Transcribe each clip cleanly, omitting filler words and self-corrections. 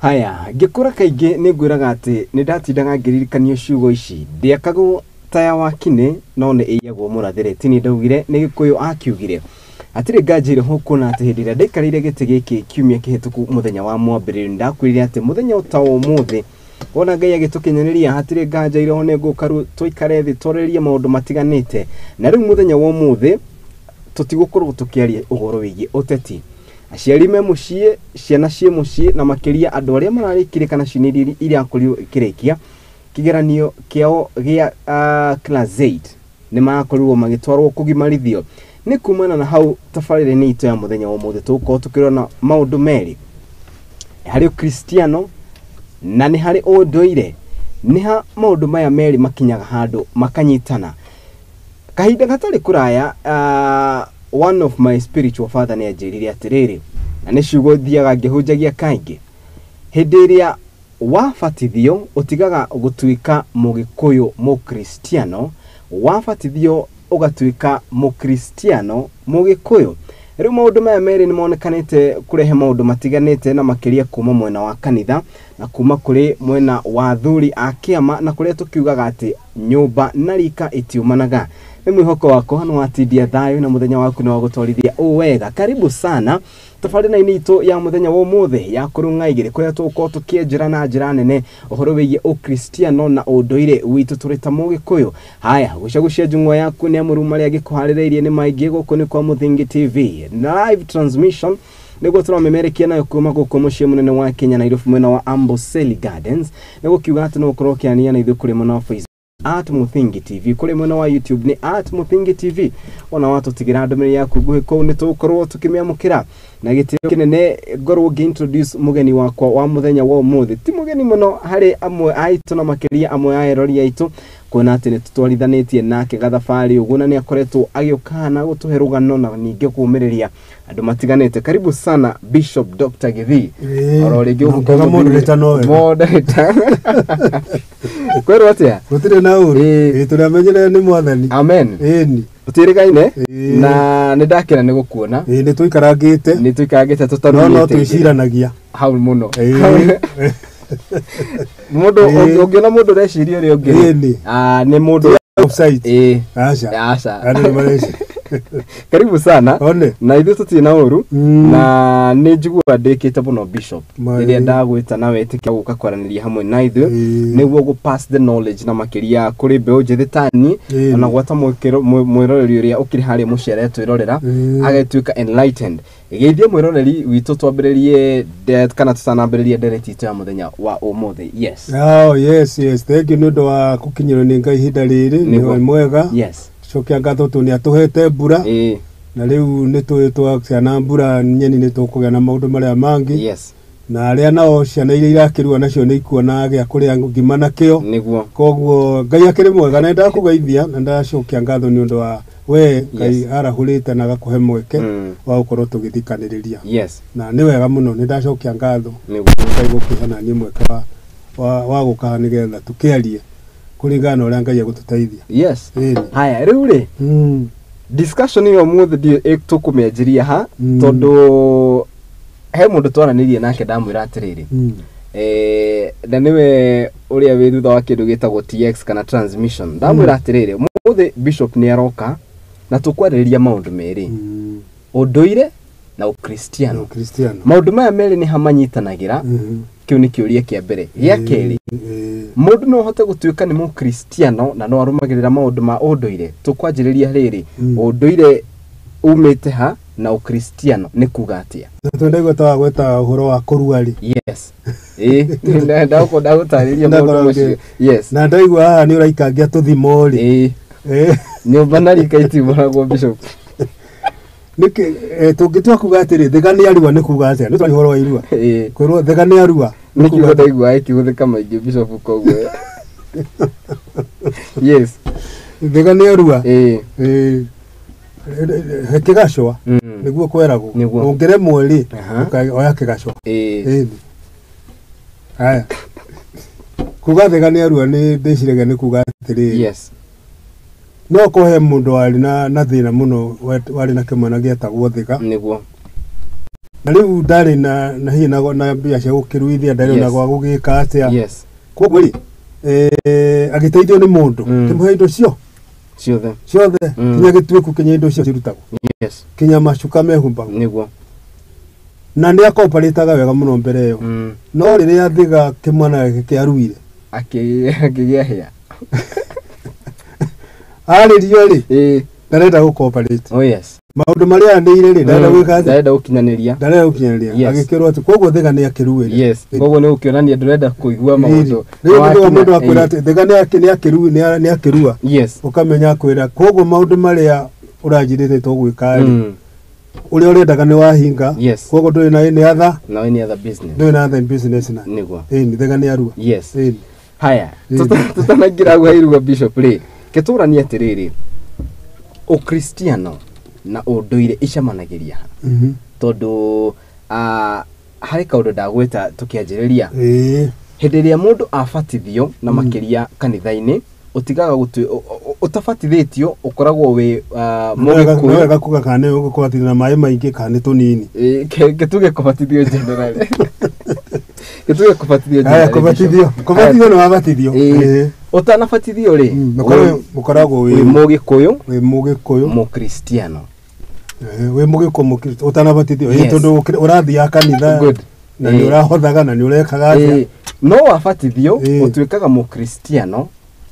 Haya, ngĩkũra kaingĩ nĩ ngwĩraga atĩ nĩ ndatindaga ngĩririkanio ciugo ici. Ndĩakagwo ta ya wakinĩ no nĩ ĩiyagwo mũrathĩre. Ti niĩ ndaugire, nĩ Gĩkũyũ akiugire. Hatirĩ nganja ĩrĩ ho kuona atĩ hĩndĩ ĩrĩa ndaikarĩire gĩtĩ gĩkĩ kiumia kĩhĩtũku mũthenya wa mwambĩrĩrio nĩ ndakwĩrire atĩ mũthenya ta ũmũthĩ wona Ngai agĩtũkinyanĩria hatirĩ nganja ĩrĩ ho nĩ ngũka rĩu tũikare thĩ twarĩrĩrie maũndũ matiganĩte. Na rĩu mũthenya wa ũmũthĩ tũtigũkorwo tũkĩaria ũhoro wĩgiĩ ũteti. Aciari me mũciĩ, ciana ciĩ mũciĩ na makĩria andũ arĩa mararĩkirie kana ciana iria irakorirwo ikĩrĩkia kĩgeranio kĩao gĩa class 8 nĩ marakorirwo magĩtwarwo kũgimarithio. Nĩ kumana na hau tabarĩra-inĩ itũ ya mũthenya wa ũmũthĩ tũgũkorwo tũkĩrora maũndũ merĩ, harĩ ũkristiano na nĩ harĩ ũndũire. Nĩ ha maũndũ maya merĩ makinyaga handũ makanyitana. Kahinda gatarĩ kũraya, one of my spiritual father nĩ anjĩrire atĩrĩrĩ, na nĩ ciugo thiaga ngĩhunjagia kaingĩ, hĩndĩ ĩrĩa wabatithio ũtigaga gũtuĩka mũgĩkũyũ mũkristiano, wabatithio ũgatuĩka mũkristiano mũgĩkũyũ. Rĩu maũndũ maya merĩ nĩ monekanĩte kũrehe maũndũ matiganĩte na makĩria kuma mwena wa kanitha na kuma kũrĩ mwena wa athuri a kĩama na kũrĩa tũkiugaga atĩ nyũmba na rika itiumanaga. Nĩ mwĩhoko wakwa nĩ watindia thayũ na mũthenya waku nĩ wa gũtwarithia ũũ wega. Karibu sana tabarĩra-inĩ itũ ya mũthenya wa ũmũthĩ ya kũrũng'a igĩrĩ kũrĩa tũgũkorwo tũkĩenjera na njĩra nene ũhoro wĩgiĩ ũkristiano na ũndũire witũ tũrĩ ta mũgĩkũyũ. Haya, gucagucia njung'wa yaku nĩ amũru marĩa ngĩkũharĩrĩirie nĩ maingĩ. Gũkũ nĩ kwa Mũthingi TV na live transmission nĩguo tũramemerekia nayo kuma gũkũ mũciĩ mũnene wa Kenya Nairobi mwena wa Amboseli Gardens. Nĩ gũkiuga atĩ no ũkorwo ũkĩania na ithuĩ kũrĩ mwena wa Facebook at Muthingi TV, kũrĩ mwena wa YouTube nĩ at Muthingi TV. Ona watũtigĩra ndũmĩrĩri yaku nguhĩ kũu nĩ tũgũkorwo tũkĩmĩamũkĩra na gĩtĩo kĩnene. Ngorwo ngĩ-introduce mũgeni wakwa wa mũthenya wa ũmũthĩ. Ti mũgeni mũno harĩ amwe aitũ na makĩria amwe a erori aitũ, kuona atĩ nĩ tũtwarithanĩtie nake gathabarĩ ũguo na nĩ akoretwo agĩũka na gũtũhe rũgano na ningĩ kũũmĩrĩria andũ matiganĩte. Karibu sana Bishop Dr. Githii. Oro rĩngĩ gũkũ kwa Kwega moderator no wega. Moderator. Kwĩrwo atĩa? Gũtirĩ na ũru. Ĩĩ. Ĩĩ, tũramenyerere nĩ mwathani. Amen. Ĩni. Tũtiĩrĩgaine Ĩĩ. na nĩ ndakena nĩ gũkuona. Ĩĩ, nĩ tũikarangĩte. Nĩ tũikarangĩte No no tũtarumĩte twĩciranagia. hau mũno. Ĩĩ. Mũndũ Ĩĩ. ũngĩona mũndũ ũreciria ũrĩa ũngĩ Ĩni. Nĩ mũndũ Offside. Ĩĩ. Aca. Aca. Andũ nĩ mareci. Karibu sana. One. Na ithuĩ tũtirĩ na ũru Mm. na nĩ njiguaga ndĩkĩte mũno Bishop Mai. rĩrĩa ndagwĩta na wetĩkia gũka kwaranĩria hamwe na ithuĩ Ĩĩ. nĩguo gũ pass the knowledge na makĩria kũrĩ mbeũ njĩthĩ tani Ĩĩ. ona gwata mwĩroreri ũrĩa ũkĩrĩ harĩa mũciĩ aretwĩrorera Ĩĩ. agatuĩka enlightened. Geithie mwĩroreri witũ twambĩrĩrie kana tũtanambĩrĩrie ndereti itũ ya mũthenya wa ũmũthĩ. Yes. Oh, yes, yes. Thank you nĩ ũndũ wa gũkinyĩrwo nĩ Ngai ihinda rĩrĩ. Nĩ Nĩguo. mwega. Yes. Cokia ngatho tondũ nĩ atũhete mbura. Ĩĩ. Na rĩu nĩ tũĩ twagĩa na mbura nyeni nĩ tũkũgĩa na maũndũ marĩa mangĩ. Yes. Na arĩa nao ciana iria irakĩrua nacio nĩ ikuona gĩa kũrĩa ngima nakĩo. Nĩguo. Koguo Ngai akĩrĩ mwega na ndakũgeithia na ndacokia ngatho nĩ ũndũ wa we Ngai Yes. arahũrĩte na agakũhe mweke wa gũkorwo tũgĩthikanĩrĩria. Yes. Na nĩ wega mũno, nĩ ndacokia ngatho Nĩguo. Ngai gũkĩhe na niĩ mweke wa gũka haha nĩgetha tũkĩarie kũringana na ũrĩa Ngai egũtũteithia. Yes. Ĩni. Haya, rĩu rĩ discussion ĩyo ũmũthĩ ndiũĩ tũkũmĩanjĩria ha tondũ he mũndũ twaranĩirie nake ndamwĩra atĩrĩrĩ, na nĩwe ũrĩa wĩ thutha wa kĩndũ gĩtagwo TX kana transmission. Ndamwĩra atĩrĩrĩ, ũmũthĩ Bishop nĩ aroka na tũkwarĩrĩria maũndũ merĩ, ũndũire na ũkristiano. Kristiano. Maũndũ maya merĩ nĩ hamanyitanagĩra. Kĩu nĩ kĩũria kĩa mbere. Gĩa kerĩ, mũndũ no ahote gũtuĩka nĩ mũkristiano na no arũmagĩrĩra maũndũ ma ũndũire? Tũkwanjĩrĩria rĩrĩ, ũndũire umĩte ha na ũkristiano nĩ kuga atĩa? Twendaigua ta wagweta ũhoro wa kũrua rĩ. Yes, ĩĩ, ndagũtarĩria maũndũ Ndakorwo macio. Yes. Na ndaigua haha nĩ ũraikangia tũthimo rĩ. Ĩĩ. Nyũmba na rika itiumanagwo, Bishop. Nĩkĩ tũngĩtua kuga atĩrĩ thĩga nĩ arua nĩ kuga atĩa? Nĩ twaria ũhoro wa irua. Ĩĩ. Kwĩrwo thĩga nĩ arua. Nĩ kiugo ndaigua gĩkĩhũthĩka maingĩ, Bishop, koguo yes. Thĩga nĩ arua. Ĩĩ. He kĩgacwa nĩguo kweragwo. Nĩguo. Ũngĩremwo rĩ Aha. ũkoya kĩgacwa. Ĩĩ. Ĩni. Haya. Kuga thĩga nĩ arua nĩ ndĩciragia nĩ kuga atĩrĩrĩ. Yes. No korwo he mũndũ warĩ na thĩna mũno warĩ na kĩmwana gĩetagwo thĩga. Nĩguo. Na rĩu ndarĩ na hihi na mbia cia gũkĩruithia, ndarĩ na gwa gũgĩka atĩa. Yes. Koguo rĩ, agĩteithio nĩ mũndũ, kĩmũhe indo cio ciothe ciothe, kinya gĩtuĩku, kinya indo cio cirutagwo, Yes. kinya macuka mehumbagwo. Nĩguo. Na nĩ akoparĩtaga wega mũno mbere ĩyo. No rĩrĩa Thiga kĩmwana gĩake kĩaruire, akĩgĩa hĩa. Arĩrio rĩ, ndarenda gũcooperate. Oh yes. Maũndũ marĩa anĩire rĩ, ndarenda gwĩka atĩa? Ndarenda gũkinyanĩria. Ndarenda gũkinyanĩria. Yes. Agĩkĩrwo atĩ koguo Thiga nĩ akĩruire. Yes. Koguo nĩ gũkĩonania ndũrenda kũigua maũndũ. Rĩu nĩguo mũndũ akwĩra atĩ Thiga nĩ akĩrua. Yes. Ũkamenya akwĩra koguo maũndũ marĩa ũranjĩrĩte tũgwĩka rĩ, ũrĩa ũrendaga nĩ wahinga. Yes. Koguo ndũrĩ na any other, No any other business. ndũrĩ na other business na. Nĩguo. Ĩni, Thiga nĩ arua. Yes. Ĩni. Haya, tutanaingĩra hau hairua Bishop rĩ, kĩtũranie atĩrĩrĩ, ũkristiano na ũndũire icemanagĩria ha? Tondũ harĩ kaũndũ ndagwĩta tũkĩanjĩrĩria. Hĩndĩ ĩrĩa mũndũ abatithio na makĩria kanitha-inĩ, ũtigaga ũtabatithĩtio ũkoragwo wĩ No mũgĩkũyũ. Wega kuga kana nĩ ũgũkũbatithio na maĩ maingĩ kana nĩ tũnini. Kĩtuge kũbatithio generally. Kĩtuge kũbatithio Haya, generally, kũbatithio. Bishop. Kũbatithio nĩ wabatithio. Ũtanabatithio rĩ, Ũkoragwo wĩ mũgĩkũyũ, wĩ mũgĩkũyũ, mũkristiano. Wĩ mũgĩkũyũ mũkristo ũtanabatithio. Yes. Tondũ ũrathiaga kanitha Good. na nĩ ũrahothaga na nĩ ũrekaga atĩa. No wabatithio ũtuĩkaga mũkristiano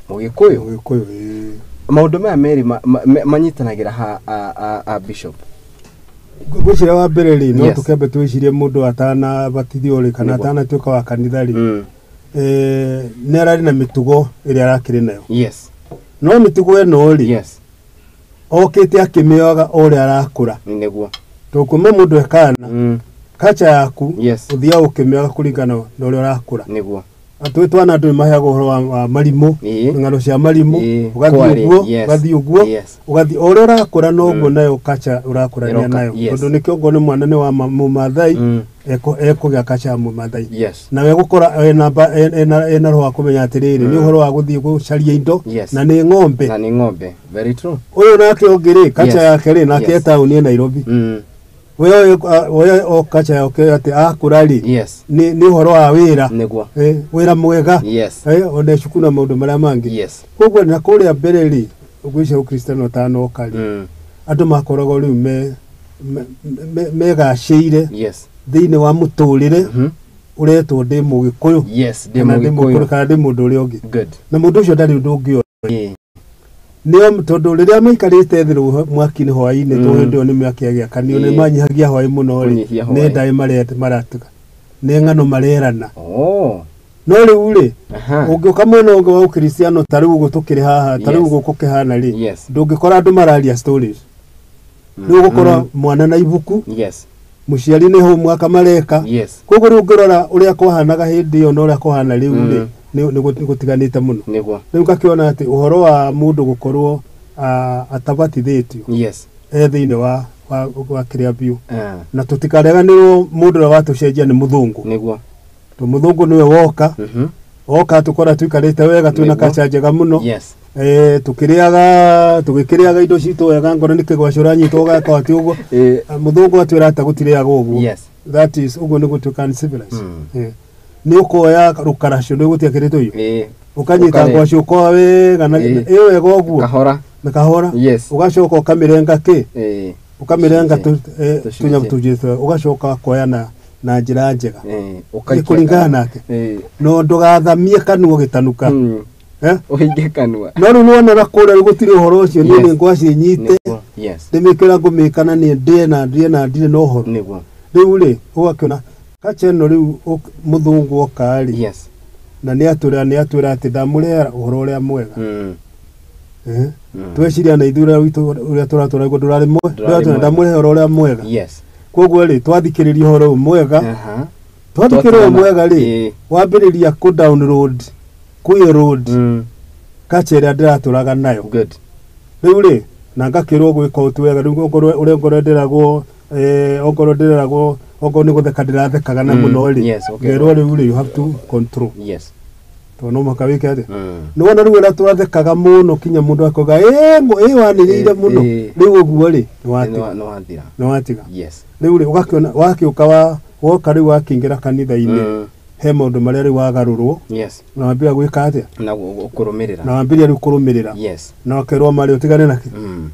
mũgĩkũyũ. Mũgĩkũyũ. Maũndũ maya merĩ manyitanagĩra ha a Bishop? Ngwĩciria wa mbere rĩ, no Yes. tũkĩambe twĩcirie mũndũ atanabatithio rĩ, kana Nĩguo. atanatuĩka wa kanitha rĩ, nĩ ararĩ na mĩtugo ĩrĩa arakĩrĩ nayo. Yes. No mĩtugo ĩno rĩ, Yes. okĩte akĩmĩoga o ũrĩa arakũra. Nĩguo. Tondũ kuma mũndũ ekana, kacha yaku, Yes. ũthiaga ũkĩmĩoga kũringana na ũrĩa ũrakũra. Nĩguo. Atwĩ twana andũ nĩ maheagwo ũhoro wa marimũ, ng'ano cia marimũ, ũgathiĩ Kwarĩ, ũguo, yes. ũgathiĩ ũguo, Yes. ũgathiĩ o ũrĩa ũrakũra noguo nayo kacha ũrakũrania Ĩroka, nayo. yes. Tondũ nĩkĩo ngona mwana nĩ wa mũmathai, ekũgĩa kacha ya mũmathai. Yes. Nawe gũkora ena roho wa kũmenya atĩrĩrĩ, nĩ ũhoro wa gũthiĩ gũcaria indo, Yes. na nĩ ng'ombe. Na nĩ ng'ombe. Very true. Ũyũ nake ũngĩ rĩ, kacha Yes. yake rĩ, nake Yes. e taũni e Nairobi. We o kacha yake atĩ akũra rĩ, Yes. nĩ ũhoro wa wĩra. Nĩguo. Wĩra mwega. Yes. Ona cukuru na maũndũ marĩa mangĩ. Yes. Koguo na kũrĩa mbere rĩ, ngwĩciria ũkristiano ũtanoka rĩ, andũ makoragwo rĩu megacĩire Yes. thĩinĩ wa mũtũrĩre ũretwo ndĩ mũgĩkũyũ. Yes, ndĩ Kana ndĩ mũgĩkũyũ. mũgĩkũyũ kana ndĩ mũndũ ũrĩa ũngĩ. Good. Na mũndũ ũcio ndarĩ ũndũ ũngĩ oĩ. Nĩo tondũ rĩrĩa maikarĩte thĩ rũhũ mwaki-inĩ hwaĩ-inĩ, tondũ hĩndĩ ĩyo nĩ mĩaki ĩgĩakanio, nĩ manyihagia hwaĩ mũno rĩ, Kũnyihia nĩ hwaĩ. ndaĩ maratuga, nĩ ng'ano marerana. Oh. No rĩu rĩ, Aha. ũngĩũka mwena ũngĩ wa ũkristiano ta rĩu ũguo tũkĩrĩ haha, ta rĩu Yes. ũguo gũkĩhana rĩ, Yes. ndũngĩkora andũ mararia stories. Rĩu ũgũkora mwana na ibuku, Yes. mũciari nĩ homework mareka. Yes. Koguo rĩu ũngĩrora ũrĩa kwahanaga hĩndĩ ĩyo na ũrĩa kũhana rĩu rĩ, nĩ gũtiganĩte mũno. Nĩguo. Rĩu ngakĩona atĩ ũhoro wa mũndũ gũkorwo atabatithĩtio Yes. e thĩinĩ wa kĩrĩa biũ. Ah. Na tũtikareganĩrwo mũndũ ũrĩa watũcenjia nĩ mũthũngũ. Nĩguo. Tondũ mũthũngũ nĩwe woka. Oka tũkora tũikarĩte wega twĩna Nĩguo. kacha njega mũno. Yes. Tũkĩrĩaga indo citũ wega, ngoro nĩ kĩgwaci ũranyita ũgeka atĩ ũguo. Mũthũngũ atwĩra atĩ gũtirĩaga ũguo. Yes. That is ũguo nĩ gũtuĩka uncivilized. Nĩ ũkoya rũkaracio nĩ gũtiakĩrĩtwo iyo. Ũkanyita Ũkarĩa. ngwaci ũkoa wega na ĩyo wega ũguo. Kahora. Na kahora. Yes. Ũgacoka ũkamĩrenga kĩ? Ũkamĩrenga Tũcunjĩ. tũnyamũ tũnjĩ, ũgacoka ũkoya na njĩra njega. Ũkaikia Nĩ kũringana kanua. nake. No ndũgathamie kanua ũgĩtanuka. Ũhinge kanua. No rĩu nĩwona na kũrĩa rĩu gũtirĩ ũhoro ũcio, niĩ Yes. nĩ ngwaci nyite. Nĩguo. Yes. Ndĩmĩkĩra ngũmĩka na niĩ ndĩe na ndĩe na ndirĩ na ũhoro. Nĩguo. Rĩu rĩ, ũgakĩona kacha ĩno rĩu mũthũngũ oka rĩ. Yes. Na nĩ atwĩra atĩ ndamũrehera ũhoro ũrĩa mwega. Tweciria na ithuĩ ũrĩa witũ ũrĩa tũratũra guo ndũrarĩ mwega. Ndũrarĩ Ndũratũra mwega. ndamũrehera ũrĩa mwega. Yes. Koguo rĩ, twathikĩrĩria ũhoro ũyũ mwega. Aha. Twathikĩrĩria ũyũ mwega rĩ, wambĩrĩria kũ download, kũ erode kacha ĩrĩa ndĩratũraga nayo. Good. Rĩu rĩ, na ngakĩrwo gwĩka ũtu wega, rĩu okorwo ũrĩa ngorwo ndĩragwo, okorwo ndĩragwo, okorwo nĩ gũtheka ndĩrathekaga na mũno rĩ, Yes, okay. ngerwo rĩu rĩ, you have to control. Yes. Tondũ no mũhaka wĩke atĩa? Nĩ wona rĩu ũrĩa twathekaga mũno kinya mũndũ akoiga ĩ wanĩrĩire mũno. Rĩu ũguo rĩ nĩ watiga. Nĩ wathira. Nĩ watiga. Yes. Rĩu rĩ ũgakĩona wakĩũka woka rĩu wakĩingĩra kanitha-inĩ he maũndũ marĩa rĩu wagarũrwo. Yes. Na wambĩrĩria gwĩka atĩa? Na kũrũmĩrĩra. Na wambĩrĩria rĩu kũrũmĩrĩra. Yes. Na ũkerwo marĩa ũtigane nakĩ?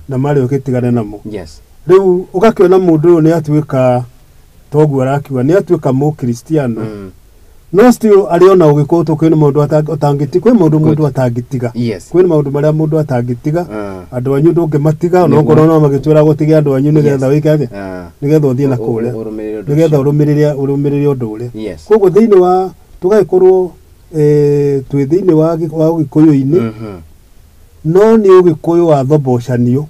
Na marĩa ũgĩtigane namo. Yes. Rĩu ũgakĩona mũndũ ũyũ nĩ atuĩka toguo arakiuga nĩ atuĩka mũkristiano. No still arĩ ona ũgĩkũyũ to kwĩ maũndũ ũtangĩtiga, kwĩ maũndũ mũndũ atangĩtiga. Yes. Kwĩ maũndũ marĩa mũndũ atangĩtiga. Andũ anyu ndũngĩmatiga, ona okorwo no magĩtwĩra gũtige andũ anyu nĩgetha wĩke atĩa? Nĩgetha ũthiĩ na kũrĩa. Nĩgetha ũrũmĩrĩre ũndũ ũrĩa. Yes. Koguo thĩinĩ wa tũgagĩkorwo twĩ thĩinĩ wa ũgĩkũyũ-inĩ, no nĩ ũgĩkũyũ wa thombocanio.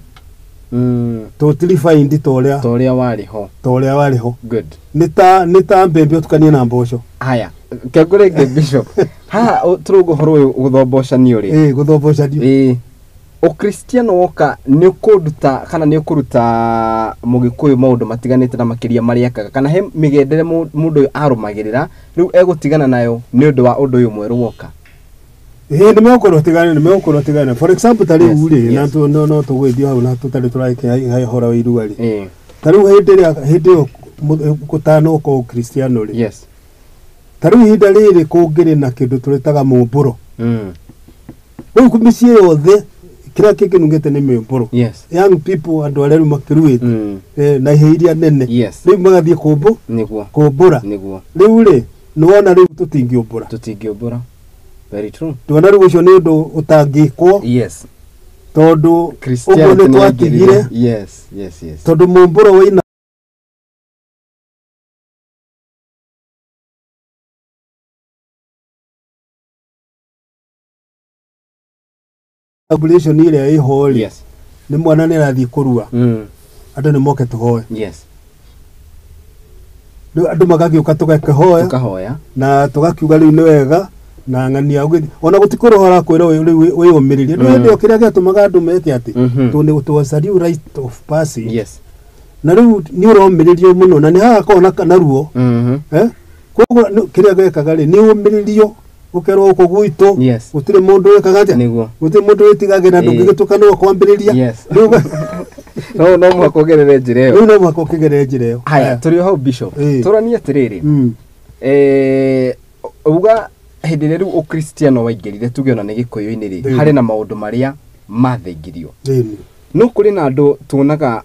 Tũtiribaindi ta ũrĩa warĩ ho. Ta ũrĩa warĩ ho. Good. Nĩ ta mbembe ũtukanie na mboco. Haya, kengũrĩ rĩngĩ Bishop. Haha tũrauga ũhoro ũyũ gũthombocanio rĩ. Gũthombocanio. Ũkristiano woka nĩ ũkũruta kana nĩ ũkũruta mũgĩkũyũ maũndũ matiganĩte na makĩria marĩa ekaga, kana he mĩgendere mũndũ ũyũ arũmagĩrĩra rĩu egũtigana nayo nĩ ũndũ wa ũndũ ũyũ mwerũ woka. Nĩ megũkorwo tigane, nĩ megũkorwo tigane. For example ta rĩu rĩ, na no tũgũgĩthiĩ hau na tũtarĩ tũragĩkĩa ũhoro wa irua rĩ. Ta rĩu hĩndĩ ĩrĩa hĩndĩ ĩyo gũtanoka ũkristiano rĩ. Yes. Ta rĩu ihinda rĩrĩ kũngĩrĩ na kĩndũ tũrĩtaga mũmbũro. Rĩu mĩciĩ yothe kĩrĩa kĩngĩnungĩte nĩ mĩũmbũro. Yes. Young people andũ arĩa rĩu makĩruĩte na ihe iria nene. Yes. Rĩu magathiĩ kũmbũra. Nĩguo. Rĩu rĩ nĩwona rĩu tũtingĩũmbũra. Tũtingĩũmbũra. Very true. Ndona rĩu ũcio nĩ ũndũ ũtangĩkwo. Yes. Tondũ ũguo nĩ twatigire. Yes, yes, yes. Tondũ mũmbũro waina population ĩrĩa ĩho rĩ. Yes. Nĩ mwana nĩ arathiĩ kũrua. Andũ nĩ moke tũhoe. Yes. Rĩu andũ magagĩũka tũgakĩhoya. Tũkahoya. Na tũgakiuga rĩu nĩ wega na ng'ania ona gũtikorwo ũrakwĩra rĩu wĩyũmĩrĩrie. Rĩu hĩndĩ ĩyo kĩrĩa gĩatũmaga andũ meke atĩ tondũ it was a new rite of passage. Yes. Na rĩu nĩ ũromĩrĩrio mũno na nĩ hagakorwo na ruo. Koguo kĩrĩa gĩkaga rĩ nĩ ũmĩrĩrio ũkerwo gũkũ gwitũ gũtirĩ mũndũ wĩkaga atĩa? Nĩguo. Gũtirĩ mũndũ wĩtigagĩra ndũngĩgĩtuĩka nĩwe kwambĩrĩria. Yes. No mũhaka ũgerere njĩra ĩyo. Rĩu no mũhaka ũkĩgerere njĩra ĩyo. Haya, tũrĩ o hau Bishop. Tũranie atĩrĩrĩ. Uga hĩndĩ ĩrĩa rĩu ũkristiano waingĩrire tuge ona nĩ gĩkũyũ-inĩ rĩ, harĩ na maũndũ marĩa mathengirio. No kũrĩ na andũ tuonaga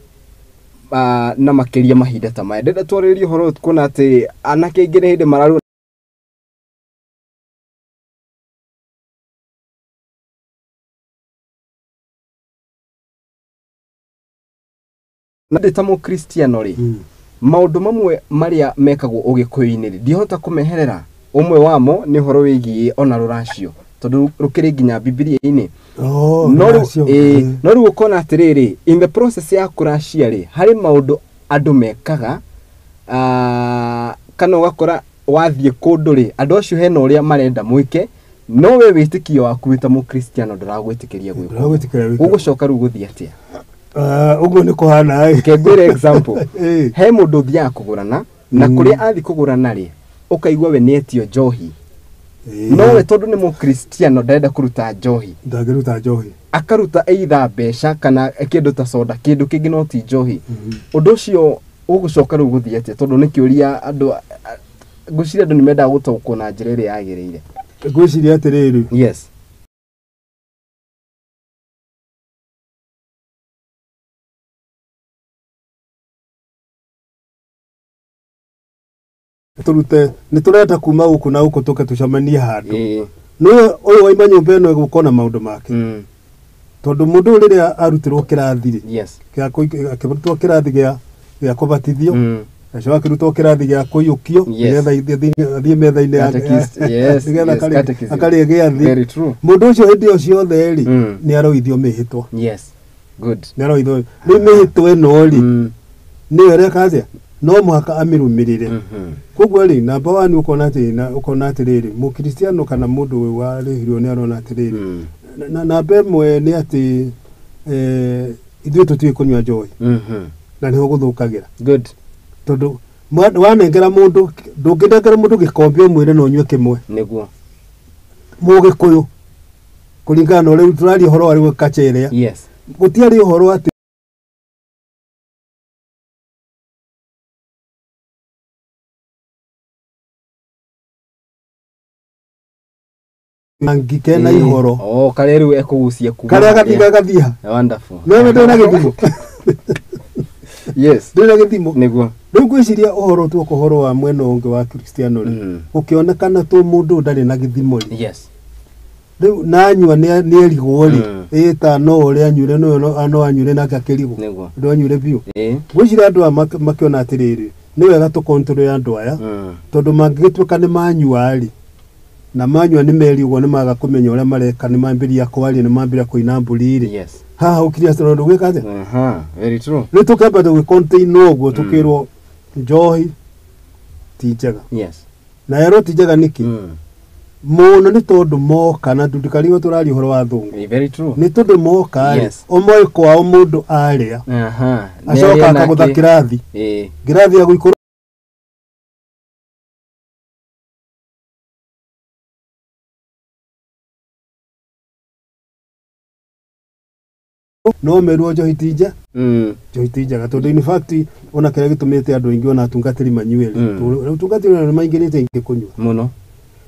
na makĩria mahinda ta maya. Ndĩrenda twarĩrĩrie ũhoro ũyũ kuona atĩ anake aingĩ nĩ hĩndĩ mararua na ndĩ ta mũkristiano rĩ, maũndũ mamwe marĩa mekagwo ũgĩkũyũ-inĩ rĩ, ndihota kũmeherera. Ũmwe wamo nĩ ũhoro wĩgiĩ ona rũracio, tondũ rũkĩrĩ nginya Bibilia-inĩ. No rĩu ũkona atĩrĩrĩ, in the process ya kũracia rĩ, harĩ maũndũ andũ mekaga, kana ũgakora wathiĩ kũndũ rĩ, andũ acio hena ũrĩa marenda mwĩke, no we wĩtĩkio waku wĩ ta mũkristiano ndũragwĩtĩkĩria gwĩka. Ũgũcoka rĩu gũthiĩ atĩa? Ũguo nĩ kũhana. Reke ngwĩre example. He mũndũ ũthiaga kũgũrana, na kũrĩa athiĩ kũgũrana rĩ, ũkaigua we nĩ etio njohi. No we tondũ nĩ mũkristiano ndarenda kũruta njohi. Ndangĩruta njohi. Akaruta either mbeca kana kĩndũ ta soda, kĩndũ kĩngĩ no ti njohi. Ũndũ ũcio ũgũcoka rĩu gũthiĩ atĩa? Tondũ nĩ kĩũria andũ, ngwĩciria andũ nĩ mendaga gũtaũkwo na njĩra ĩrĩa yagĩrĩire. Ngwĩciria atĩrĩrĩ. Yes. Tũrute nĩ tũrenda kuma gũkũ na gũkũ tũke tũcemanie handũ. No ũyũ waima nyũmba ĩno egũkorwo na maũndũ make. Tondũ mũndũ ũyũ rĩrĩa arutirwo kĩrathi rĩ, Yes. akĩrutwo kĩrathi gĩa kũbatithio, acoka akĩrutwo kĩrathi gĩa kũiyũkio, nĩgetha athiĩ metha-inĩ ya nĩgetha akarĩe gĩathĩ. Very true. Mũndũ ũcio hĩndĩ ĩyo ciothe rĩ, nĩ aroithio mĩhĩtwa. Yes. Good. Nĩ aroithio. Rĩu mĩhĩtwa ĩno rĩ, nĩyo ĩreka atĩa? No mũhaka amĩrũmĩrĩre. Koguo rĩ, namba 1 ũkona atĩ ũkona atĩrĩrĩ, mũkristiano kana mũndũ warĩhirwo nĩ arona atĩrĩrĩ. Namba ĩmwe nĩ atĩ ithuĩ tũtiũĩ kũnyua njohi. Na nĩho gũthũkagĩra. Good. Tondũ wanengera mũndũ, ndũngĩnengera mũndũ gĩkombe ũmwĩre no ũnyue kĩmwe. Nĩguo. Mũgĩkũyũ kũringana na ũrĩa tũraria ũhoro wa rĩu kacherea. Yes. Gũtiarĩ ũhoro atĩ ngikena ihoro. Oh, karĩa rĩu ekũgucia kuma. Karĩa gathiga gathia. Wonderful. No ndĩ na gĩthimo. Yes. Ndĩ na gĩthimo. Nĩguo. Rĩu ngwĩciria ũhoro tuoka ũhoro wa mwena ũngĩ wa Kristiano rĩ, gũkĩonekana tũ mũndũ ndarĩ na gĩthimo rĩ. Yes. Rĩu nanyua nĩ erigwo rĩ, ĩta no ũrĩa anyuire no anyuire nake akĩrigwo. Nĩguo. Ndũ anyuire biũ. Ngwĩciria andũ aya makĩona atĩrĩrĩ, nĩ wega tũkontrol andũ aya, tondũ mangĩgĩtuĩka nĩ manyua rĩ, na manyua nĩ merigwo nĩ maga kũmenya ũrĩa mareka, nĩ mambĩrĩria kwaria, nĩ mambĩrĩria kũina mbũri rĩ. Yes. Haha ũkristiano ndũgwĩka atĩa? Aha, very true. Rĩu tũkĩamba tũgĩcontain ũguo tũkĩrwo njohi ti njega. Yes. Na yerwo ti njega nĩkĩ? Mũno nĩ tondũ moka na ndundikarigo tũraria ũhoro wa thũngũ. Very true. Nĩ tondũ moka rĩ, Yes. ũmoĩ kwao mũndũ arĩa. Aha. Acoka akagũtha kĩrathi. Ngirathi ya gũikũrũka. No merwo njohi ti nja. Njohi ti njega tondũ in fact ona kĩrĩa gĩtũmĩte andũ aingĩ ona atungatĩri manyue rĩ, rĩu atungatĩri ona nĩ maingĩrĩte aingĩ kũnyua. Mũno.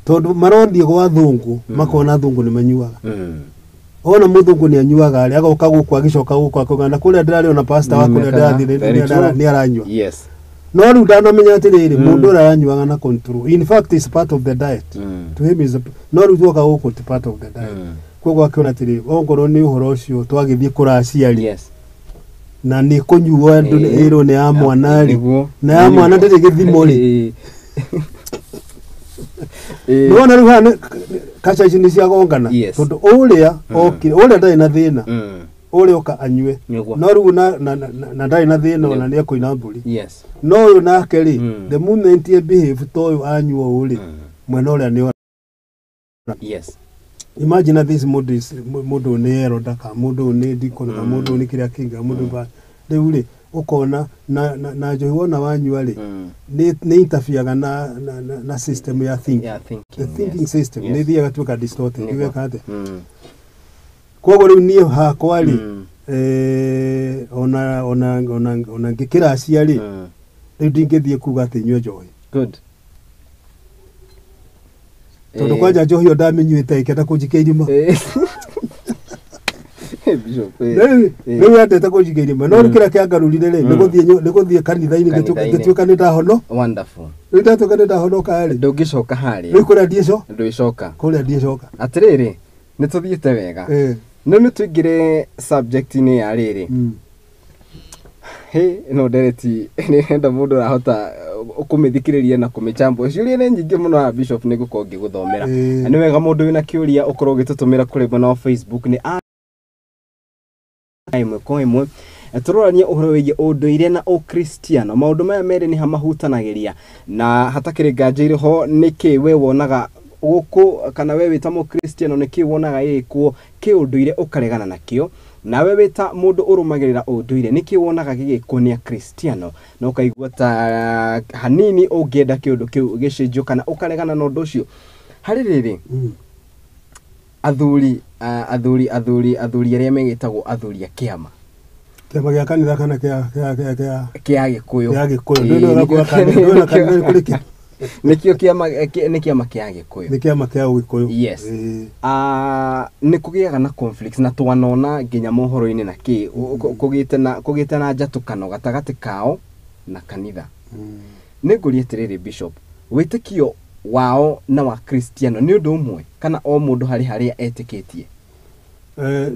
Tondũ marothiĩ gwa thũngũ, makona thũngũ nĩ manyuaga. Ona mũthũngũ nĩ anyuaga rĩ, agoka gũkũ agĩcoka gũkũ akauga na kũrĩa ndĩrarĩ ona pastor wa kũrĩa ndĩrathiĩ nĩ aranyua. Yes. No rĩu ndanamenya atĩrĩrĩ, mũndũ ũrĩa aranyuaga na control. In fact it's part of the diet. To him is no rĩu tuoka gũkũ ti part of the diet. Koguo akĩona atĩrĩrĩ, ongorwo nĩ ũhoro ũcio twagĩthiĩ kũracia rĩ, Yes. na nĩ kũnyuo andũ ĩrwo nĩ ya mwana rĩ, na ya mwana ndĩrĩ gĩthimo rĩ. Nĩwona rĩu haha kaca ici nĩ ciagongana, tondũ ũrĩa okire, ũrĩa ndarĩ na thĩna, ũrĩa oka anyue, no rĩu na ndarĩ na thĩna ona nĩ ekũina mbũri. Yes. No ũyũ nake rĩ, the moment e behave ta ũyũ anyua ũũ rĩ, mwena ũrĩa nĩ ora. Yes. Imagine this mũndũ mũndũ nĩ elder ka mũndũ nĩ deacon ka mũndũ nĩ kĩrĩa kĩngĩ mũndũ ba rĩu rĩ ũkona na njohi wona wanyua rĩ, nĩ interferega na system ya thinking. Yeah, thinking. The thinking yes. system Yes. nĩ thiaga tuĩka distorted Nĩguo. ĩgeka atĩa. Koguo rĩu niĩ hakwa rĩ, ona ngĩkĩracia rĩ, rĩu ndingĩthiĩ kuga atĩ nyue njohi. Good. Tondũ kwanja njohi ĩyo ndamĩnyuĩte ĩkĩenda kũnjikia irima. Bishop. Rĩu yendete kũnjikia irima. No rĩu kĩrĩa kĩangarũrire rĩ, nĩ gũthiĩ kanitha-inĩ ngĩtuĩka nĩ ndahono. Wonderful. Rĩu ndatuĩka nĩ ndahonoka rĩ, Ndũngĩcoka harĩa. rĩu kũrĩa ndiĩcoka. Ndũgĩcoka. Kũrĩa ndiĩcoka. Atĩrĩrĩ, nĩ tũthiĩte wega. No nĩ tũingĩre subject-inĩ ya rĩrĩ. Hĩ, ĩno ndereti nĩrenda mũndũ ũrahota kũmĩthikĩrĩria na kũmĩchambua. Ciũria nĩ nyingĩ mũno haha Bishop nĩ ngũkorwo ngĩgũthomera. Na nĩ wega mũndũ wĩna kĩũria ũkorwo ũgĩtũtũmĩra kũrĩ mwena wa Facebook nĩ ĩmwe kwa ĩmwe. Tũroranie ũhoro wĩgiĩ ũndũire na ũkristiano. Maũndũ maya merĩ nĩ hamahutanagĩria na hatakĩrĩ nganja irĩ ho. Nĩkĩ we wonaga gũkũ kana we wĩ ta mũkristiano nĩkĩ wonaga gĩgĩkwo kĩũndũire ũkaregana nakĩo, nawe wĩ ta mũndũ ũrũmagĩrĩra ũndũire nĩkĩ wonaga gĩgĩkwo nĩ akristiano na ũkaigua ta hanini ũngĩenda kĩũndũ kĩu gĩcenjio kana ũkaregana na ũndũ ũcio. Harĩ rĩrĩ, athuri arĩa megĩtagwo athuri a kĩama, Kĩama gĩa kanitha kana kĩa kĩa Gĩkũyũ. Kĩa Gĩkũyũ. Ndũĩ kanitha nĩ kũrĩ kĩ? Nĩkĩo kĩama nĩ kĩama kĩa Gĩkũyũ. Nĩ kĩama kĩa Ũgĩkũyũ. Yes. Nĩ kũgĩaga na conflicts na twanona nginya mohoro-inĩ na kĩ kũgĩte na njatũkano gatagatĩ kao na kanitha. Nĩ ngũria atĩrĩrĩ Bishop, wĩtĩkio wao na wa Kristiano nĩ ũndũ ũmwe kana o mũndũ harĩ harĩa etĩkĩtie?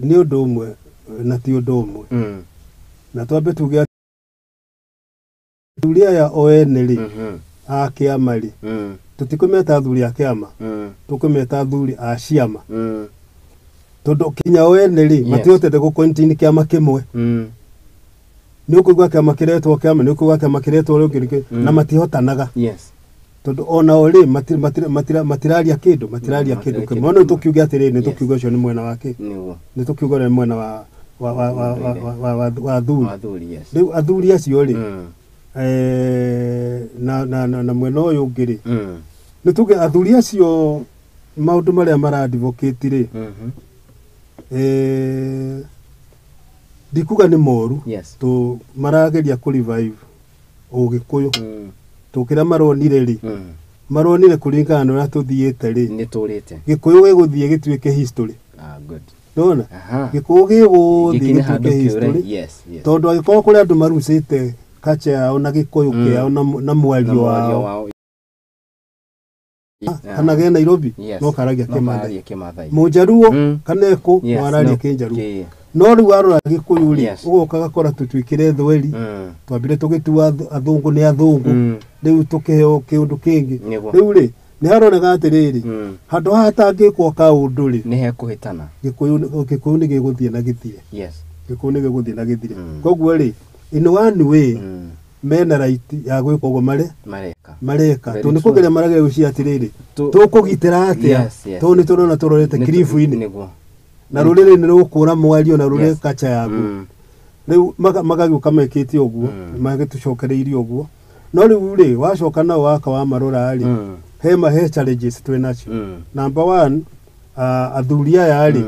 Nĩ ũndũ ũmwe na ti ũndũ ũmwe. Na twambe tuge athuri aya o ene rĩ, a kĩama rĩ, tũtikũmeta athuri a kĩama, tũkũmeta athuri a ciama. Tondũ kinya o ene rĩ, matihotete gũ-contain kĩama kĩmwe. Nĩ ũkũigua kĩama kĩretwo kĩama, nĩ ũkũigua kĩama kĩretwo rĩngĩ, na matihotanaga. Yes. Tondũ ona o rĩ, matiraria kĩndũ, matiraria kĩndũ kĩmwe. No tũkiuge atĩrĩrĩ, nĩ tũkiuge ũcio nĩ mwena wa kĩ? Nĩ tũkiuge ũrĩa nĩ mwena wa athuri. Yes. Rĩu athuri acio rĩ, na mwena ũyũ ũngĩ rĩ, nĩ tuge athuri acio Maũndũ marĩa maradivocate rĩ, ndikuga nĩ moru. Yes. Tũ marageria kũ revive ũgĩkũyũ. Tũkĩrĩa maronire rĩ, maronire kũringana na ũrĩa tũthiĩte rĩ, Nĩ tũrĩte. Gĩkũyũ gĩgũthiĩ gĩtuĩke history. Ah, good. Nona Aha. gĩkũyũ gĩgũthiĩ Gĩkinye handũ gĩtuĩke kĩũre. history, Yes. tondũ angĩkorwo kũrĩ andũ marucĩte culture yao na gĩkũyũ kĩao na Na mwario mwario wao, wao. kana ge Nairobi, Yes. no karagia No Kĩmathai. karagia Kĩmathai. Mũnjaruo kana ekũ, Yes, no araria no, Kĩnjaruo. kĩ- No rĩu warora Gĩkũyũ rĩ, Yes. ũgoka gakora tũtuĩkire thweri. Twambire tũgĩtua athũngũ nĩ athũngũ, rĩu tũkĩheo kĩũndũ kĩngĩ. Nĩguo. Rĩu rĩ, nĩ haroneka atĩrĩrĩ, handũ haha hatangĩkwo kaũndũ rĩ, Nĩ hekũhĩtana. Gĩkũyũ nĩ gĩgũthiĩ na gĩthire. Yes. Gĩkũyũ nĩ gĩgũthiĩ na gĩthire. Koguo rĩ, in one way, mena right ya gwĩka ũguo marĩ Mareka. mareka, Very tondũ nĩ true. kũgeria marageria gwĩciria atĩrĩrĩ, tũkũgitĩra atĩa, Yes, tondũ nĩ tũrona tũrorete Nĩ kiribu-inĩ Nĩguo. na rũrĩrĩ nĩ rũgũkũra mwario na rũrĩ kacha yaguo. Rĩu magagĩũka mekĩte ũguo, magĩtũcokereirie ũguo. No rĩu rĩ, wacoka nao waka wamarora rĩ, he challenges twĩ nacio. Number one, athuri aya rĩ,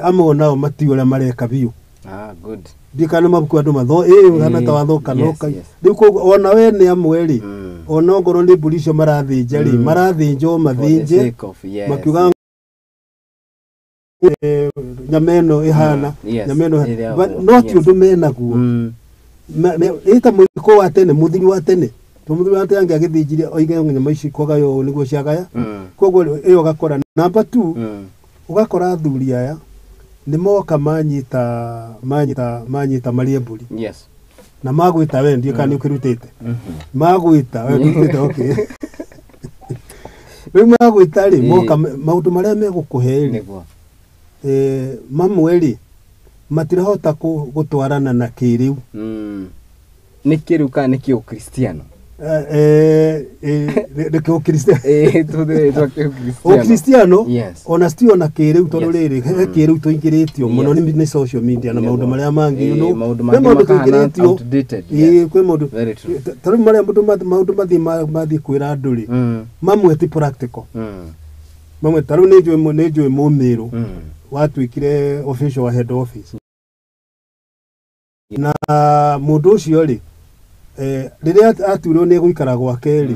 amwe nao matiũĩ ũrĩa mareka biũ. Ah, good. Ndikana mabuku andũ matho ĩ hana ta watho kana ũka. Rĩu koguo ona we nĩ amwe rĩ, ona ongorwo nĩ mbũri icio marathĩnja rĩ, marathĩnja o For the mathĩnje sake of, yes. makiuga nyama ĩno ĩhana nyama ĩno Ĩrĩa But ũguo. no ti Yes. ũndũ menaguo. Ĩta mũiko wa tene, mũthuri wa tene, to mũthuri wa tene angĩagĩthĩnjire oige nyama ici kwagaywo ũũ nĩguo ciagaya. Koguo ĩyo ũgakora number two, ũgakora athuri aya nĩ moka manyita marĩe mbũri na magwĩta we, ndiũ kana nĩ ũkĩrutĩte, magwĩta we ndũrutĩte, okay, rĩu magwĩta rĩ, moka maũndũ marĩa megũkũhe rĩ, Nĩguo. Mamwe rĩ, matirahota gũtwarana na kĩrĩu. Nĩ kĩrĩu kana nĩ kĩũkristiano? Nĩ kĩũkristiano. Ĩĩ, tũhũthĩre rĩtwa kĩũkristiano. Ũkristiano ona sti ona kĩrĩu, tondũ rĩrĩ, he kĩrĩu tũingĩrĩtio mũno nĩ social media na maũndũ marĩa mangĩ, you know. Maũndũ Kwĩ mangĩ maũndũ makahana tũingĩrĩtio. outdated. Ĩĩ, Yes. kwĩ maũndũ Very true. ta rĩu marĩa maũndũ mathiĩ kwĩra andũ rĩ, mamwe ti practical. Mamwe ta rĩu nĩ njũĩ mũmĩrũ watuĩkire official wa head office, na mũndũ ũcio rĩ, rĩrĩa atuirwo nĩ egũikara gwake rĩ,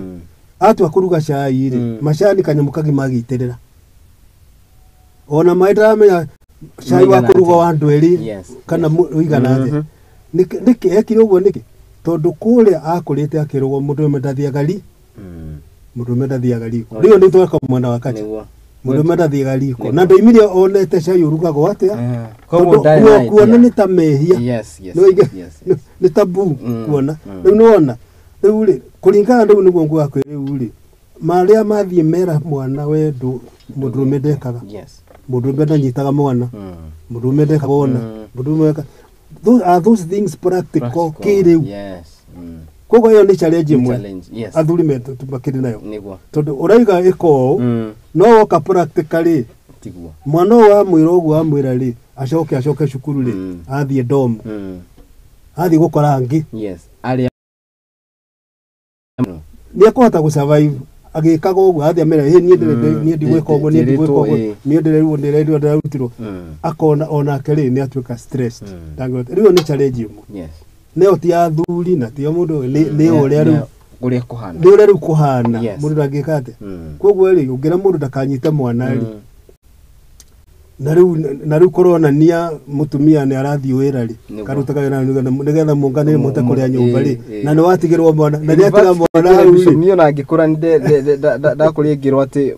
atua kũruga cai rĩ, macani kanyamũ kagima agĩitĩrĩra, ona maĩ ndaramenya cai wa Mũigana kũruga atĩa? wa andũ erĩ kana ũigana atĩa. Nĩkĩ ekire ũguo? Nĩkĩ? Tondũ kũrĩa akũrĩte akĩrũgwo mũndũ ũmwe ndathiaga ri mũndũ ũmwe ndathiaga riko. Oh, Rĩu yes. nĩ tweka mwena wa kacha, Nĩguo. mũndũ ũmwe ndathiaga riko, Nĩguo. na ndoimire onete cai ũrugagwo atĩa, Koguo tondũ ndarĩ na kuona idea. nĩ ta mehia. Yes. Nĩ Yes. Yes. Nĩ tabu kuona. Rĩu nĩwona rĩu rĩ, kũringana rĩu nĩguo nguga kwĩ rĩu rĩ, marĩa mathiĩ mera mwana we ndũ mũndũrũme ndekaga, mũndũrũme ndanyitaga mwana, mũndũrũme ndekaga ona mũndũrũme those are those things practical Practical. kĩrĩu? Yes. Koguo ĩyo nĩ challenge Nĩ ĩmwe challenge. Yes. athuri makĩrĩ nayo, Nĩguo. tondũ ũraiga ĩka ũũ, no woka practically, Tiguo. mwana ũyũ wamwĩra ũguo, wamwĩra rĩ, acoke cukuru rĩ, athiĩ domu, athiĩ gũkora angĩ. Yes. Arĩa Nĩ ekũhota gũ survive agĩkaga ũguo? Athiĩ amera, "Ĩ, niĩ niĩ ndigwĩka ũguo, niĩ ndigwĩka ũguo, Ndĩrĩtwo, ĩ. niĩ ndĩrerirwo ndĩrarutirwo." Akona onake rĩ, nĩ atuĩka stressed. Ndangĩhota. Rĩu ĩyo nĩ challenge ĩmwe. Nĩyo ti athuri na ti mũndũ, nĩ ũrĩa rĩu Ũrĩa kũhana. Nĩ ũrĩa rĩu kũhana. Mũndũ ndangĩka atĩa. Koguo rĩ, ũngĩra mũndũ ndakanyite mwana rĩ, na rĩu kũronania mũtumia nĩ arathiĩ wĩra rĩ, Nĩguo. karutaga wĩra nĩgetha mũnganĩre mũhote kũrĩa nyũmba rĩ, Ĩ, ĩ. na nĩ watigĩrwo mwana na nĩ atiga mwana hau rĩ. Niĩ ona ngĩkũra ndakũria ngĩrwo atĩ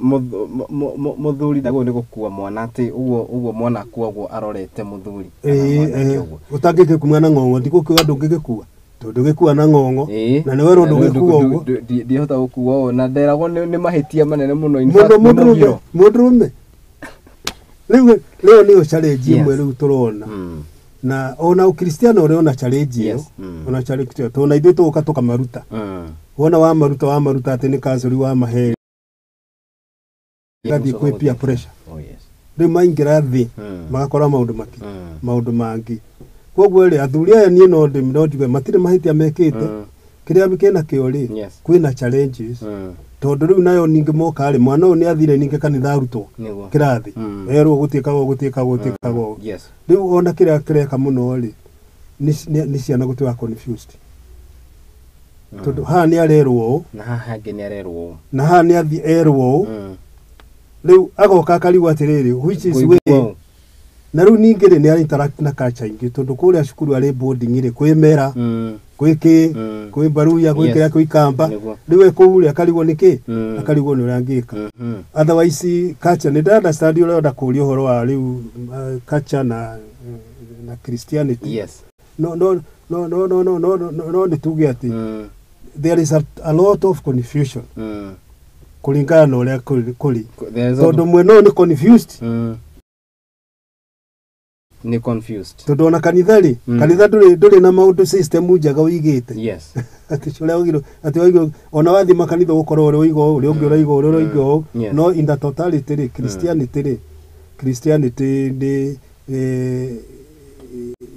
mũthuri ndagĩrĩirwo nĩ gũkua mwana, atĩ ũguo ũguo mwana akuagwo arorete mũthuri kana Ĩĩ, mwanake ĩĩ. ũguo. Ũtangĩgĩkua na ng'ong'o, ndigũkiuga ndũngĩgĩkua, tondũ ndũgĩkua na ng'ong'o, Ĩĩ. na nĩ werwo Na rĩu ndũgĩkua ũguo. ndihota gũkua ũũ, na nderagwo nĩ mahĩtia manene mũno, in Mũndũ fact, nĩ mũndũrũme mũgiro. Mũndũrũme rĩu rĩo nĩyo challenge ĩmwe Yes. rĩu tũrona. Na ona ũkristiano ũrĩ ona challenge ĩyo. Ona challenge ĩyo, tondũ na ithuĩ tũgũka tũkamaruta. Wona wamaruta atĩ nĩ counseling wamahe, gathiĩ kwĩ peer pressure. Oh, yes. Rĩu maingĩra thĩ, magakora maũndũ mangĩ, maũndũ mangĩ. Koguo rĩ, athuri aya niĩ no njuge matirĩ mahĩtia mekĩte. Kĩrĩa kĩna kĩo rĩ, kwĩna challenges. Tondũ rĩu nayo ningĩ moka rĩ, mwana ũyũ nĩ athire ningĩ kanitha arutwo Nĩguo. kĩrathi, erwo gũtiĩkagwo gũtiĩkagwo gũtiĩkagwo. Yes. Rĩu ona kĩrĩa kĩreka mũno rĩ, nĩ ciana gũtuĩka confused, tondũ haha nĩ arerwo ũũ, Na haha hangĩ nĩ arerwo ũũ. Na haha nĩ athiĩ erwo ũũ. Rĩu agoka akarigwo atĩrĩrĩ, which is Kũigua way? ũũ. Na rĩu ningĩ rĩ, nĩ ara interact na culture ingĩ, tondũ kũrĩa cukuru arĩ boarding rĩ, kwĩ mera, kwĩ kĩ, kwĩ baruya, kwĩ kĩrĩa, kwĩ kamba. Rĩu e kũu rĩ, akarigwo nĩ kĩ, akarigwo nĩ ũrĩa angĩka. Otherwise culture nĩ understand ũrĩa ũrenda kũria ũhoro wa rĩu, culture na Christianity. No, no, no, no, no, no, no, no, no, nĩ tuge atĩ there is a lot of confusion kũringana na ũrĩa kũrĩ, There is a- tondũ mwena ũyũ nĩ confused, Nĩ confused. Tondũ ona kanitha rĩ, kanitha ndũrĩ na maũndũ, system njega ũigĩte, atĩ ũrĩa wagĩrĩirwo, atĩ wagĩrĩirwo ona wathiĩ makanitha ũgũkorwo ũrĩa ũiga ũũ, ũrĩa ũngĩ ũraiga ũũ, ũrĩa ũraiga ũũ. No in the totality rĩ, Christianity nĩ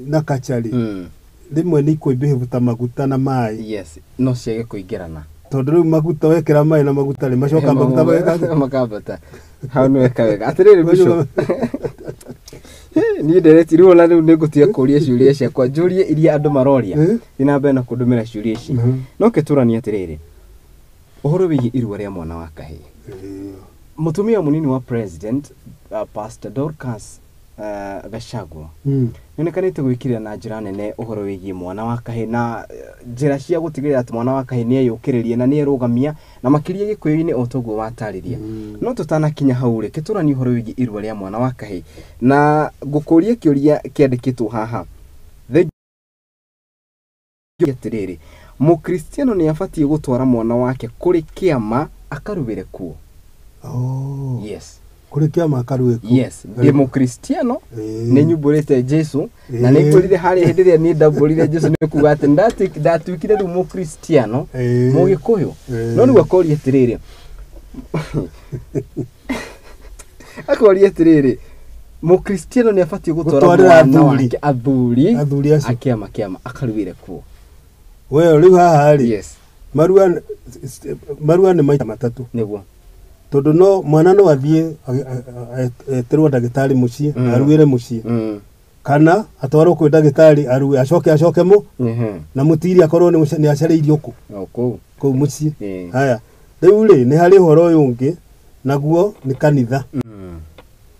na culture rĩ, rĩmwe nĩ ikũimbĩhĩbu ta maguta na maĩ. Yes, no ciage kũingĩrana. Tondũ rĩu maguta wekĩra maĩ na maguta rĩ, macoka maguta meka atĩa? Makambata. Hau nĩ weka wega. Atĩrĩrĩ Bishop, niĩ ndereti rĩu, ona rĩu nĩ ngũtiga kũria ciũria ciakwa, njũrie iria andũ maroria. Thiĩ na mbere na kũndũmĩra ciũria ici. No kĩtũranie atĩrĩrĩ, ũhoro wĩgiĩ irua rĩa mwana wa kahĩĩ, mũtumia mũnini wa president, Pastor Dorcas Gachagua, nĩonekanĩte gwĩkĩrĩra na njĩra nene ũhoro wĩgiĩ mwana wa kahĩĩ na njĩra cia gũtigĩrĩra atĩ mwana wa kahĩĩ nĩ eyũkĩrĩria na nĩ erũgamia, na makĩria gĩkũyũ-inĩ o toguo watarĩria. No tũtanakinya hau rĩ, kĩtũranie ũhoro wĩgiĩ irua rĩa mwana wa kahĩĩ, na ngũkũria kĩũria kĩandĩkĩtwo haha. Thengiũ atĩrĩrĩ, mũkristiano nĩ abatiĩ gũtwara mwana wake kũrĩ kĩama akaruĩre kuo? Oh. Yes. Kũrĩ kĩama akarue kuo? Yes, ndĩ mũkristiano, nĩ nyumbũrĩte Jesu, na nĩ ngũrire harĩa hĩndĩ ĩrĩa niĩ ndambũrire Jesu, nĩ kuga atĩ ndatuĩkire rĩu mũkristiano, mũgĩkũyũ. No rĩu akoria atĩrĩrĩ, mũkristiano nĩ abatiĩ gũtwara Gũtwarĩra mwana athuri. wake, athuri Athuri acio. a kĩama akaruĩre kuo? We rĩu haha rĩ, marua marua nĩ maita matatũ. Nĩguo. Tondũ no mwana no athiĩ etĩrwo ndagĩtarĩ mũciĩ, aruĩre mũciĩ, kana atwarwo kwĩ ndagĩtarĩ arue, acoke mũ na mũtiri akorwo nĩ acereirio kũ? O kũu. Kũu mũciĩ. Haya, rĩu rĩ, nĩ harĩ ũhoro ũyũ ũngĩ, naguo nĩ kanitha.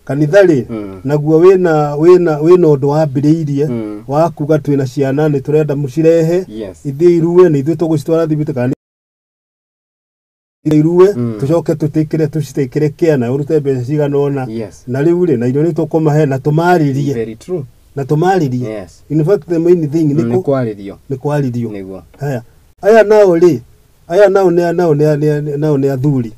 Kanitha rĩ, naguo wĩna ũndũ wambĩrĩirie wa kuga twĩna ciana, nĩ tũrenda mũcirehe, ithiĩ irue, nĩ ithuĩ tũgũcitwara thibitarĩ kana nĩ irue, tũcoke tũtĩkĩre tũcitĩkĩre kĩa na ũrute mbeca cigana ũna. Na rĩu rĩ, na irio nĩ tũkũmahe na tũmarĩrie. Very true. Na tũmarĩrie. In fact, the main thing nĩ Nĩ kwarĩrio. Nĩ kwarĩrio. Nĩguo. Haya, aya nao rĩ, aya nao nĩ athuri.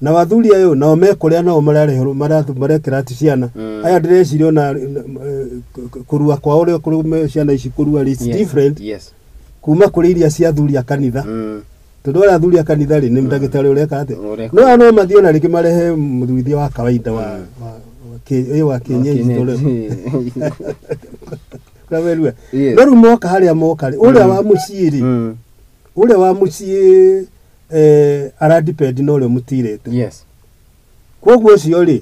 Na athuri ayo nao mekũrĩa, nao marareherwo marekĩra ati ciana, aya ndĩreciria ona kũrua kwao, ũrĩa ciana ici kũrua rĩ, it's different kuma kũrĩ iria cia athuri a kanitha, tondũ arĩa athuri a kanitha rĩ, nĩ ndagĩtarĩ ũreka atĩa. Ũreka. No aya no mathiĩ ona rĩngĩ marehe mũthurithia wa kawaida wa kienyeji, tondũ kũrĩa no rĩu moka harĩa moka rĩ, ũrĩa wa mũciĩ rĩ, ũrĩa wa mũciĩ aradepend na ũrĩa mũtirĩte. Koguo ũcio rĩ,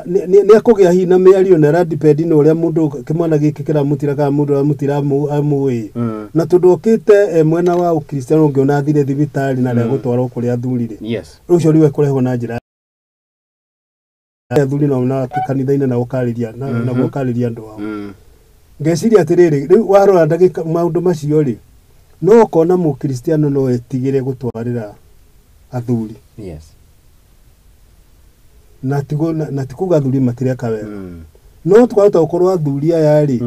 nĩ akũgĩa hihi na mĩario, na aradepend na ũrĩa mũndũ kĩmwana gĩkĩ kĩramũtira kana mũndũ ũramũtira amũĩ. Na tondũ okĩte mwena wa ũkristiano, ũngĩona athire thibitarĩ na ndegũtwarwo kũrĩa athuri rĩ, ũcio rĩu ekũrehwo na njĩra athuri nao na kanitha-inĩ na gũkarĩria andũ ao. Ngeciria atĩrĩrĩ, rĩu warora ndagĩka maũndũ macio rĩ, no ũkona mũkristiano no etigĩre gũtwarĩra athuri. Na ti kuga athuri matireka wega, no twahota gũkorwo athuri aya rĩ,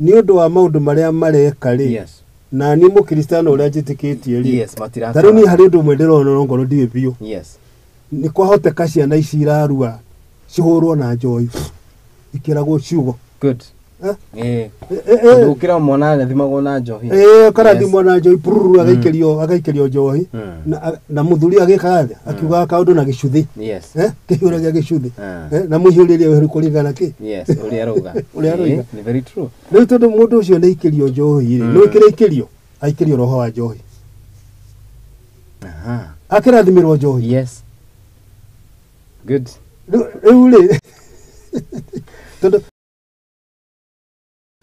nĩ ũndũ wa maũndũ marĩa mareka rĩ, na niĩ mũkristiano ũrĩa njĩtĩkĩtie rĩ, Matiratwara. Ta rĩu niĩ harĩ ũndũ ũmwe ndĩrona no ngorwo ndiũĩ biũ. Nĩ kwahoteka ciana ici irarua cihũrwo na njohi, ikĩragwo ciugo. Good. Eh? Tondũ ũkĩra mwana arathimagwo na njohi. Karathimwo na njohi pururu, agaikĩrio njohi. Na mũthuri agĩkaga atĩa? Akiugaga kaũndũ na gĩcuthĩ. Kĩhiũragia gĩcuthĩ. Na mũhiũrĩrie weru kũringana kĩ? Yes, ũrĩa arauga. Ũrĩa aroiga. Nĩ very true. Rĩu tondũ mũndũ ũcio nĩ aikĩrio njohi rĩ, nĩ kĩrĩa aikĩrio roho wa njohi. Akĩrathimĩrwo njohi. Yes. Good. Rĩu rĩ, tondũ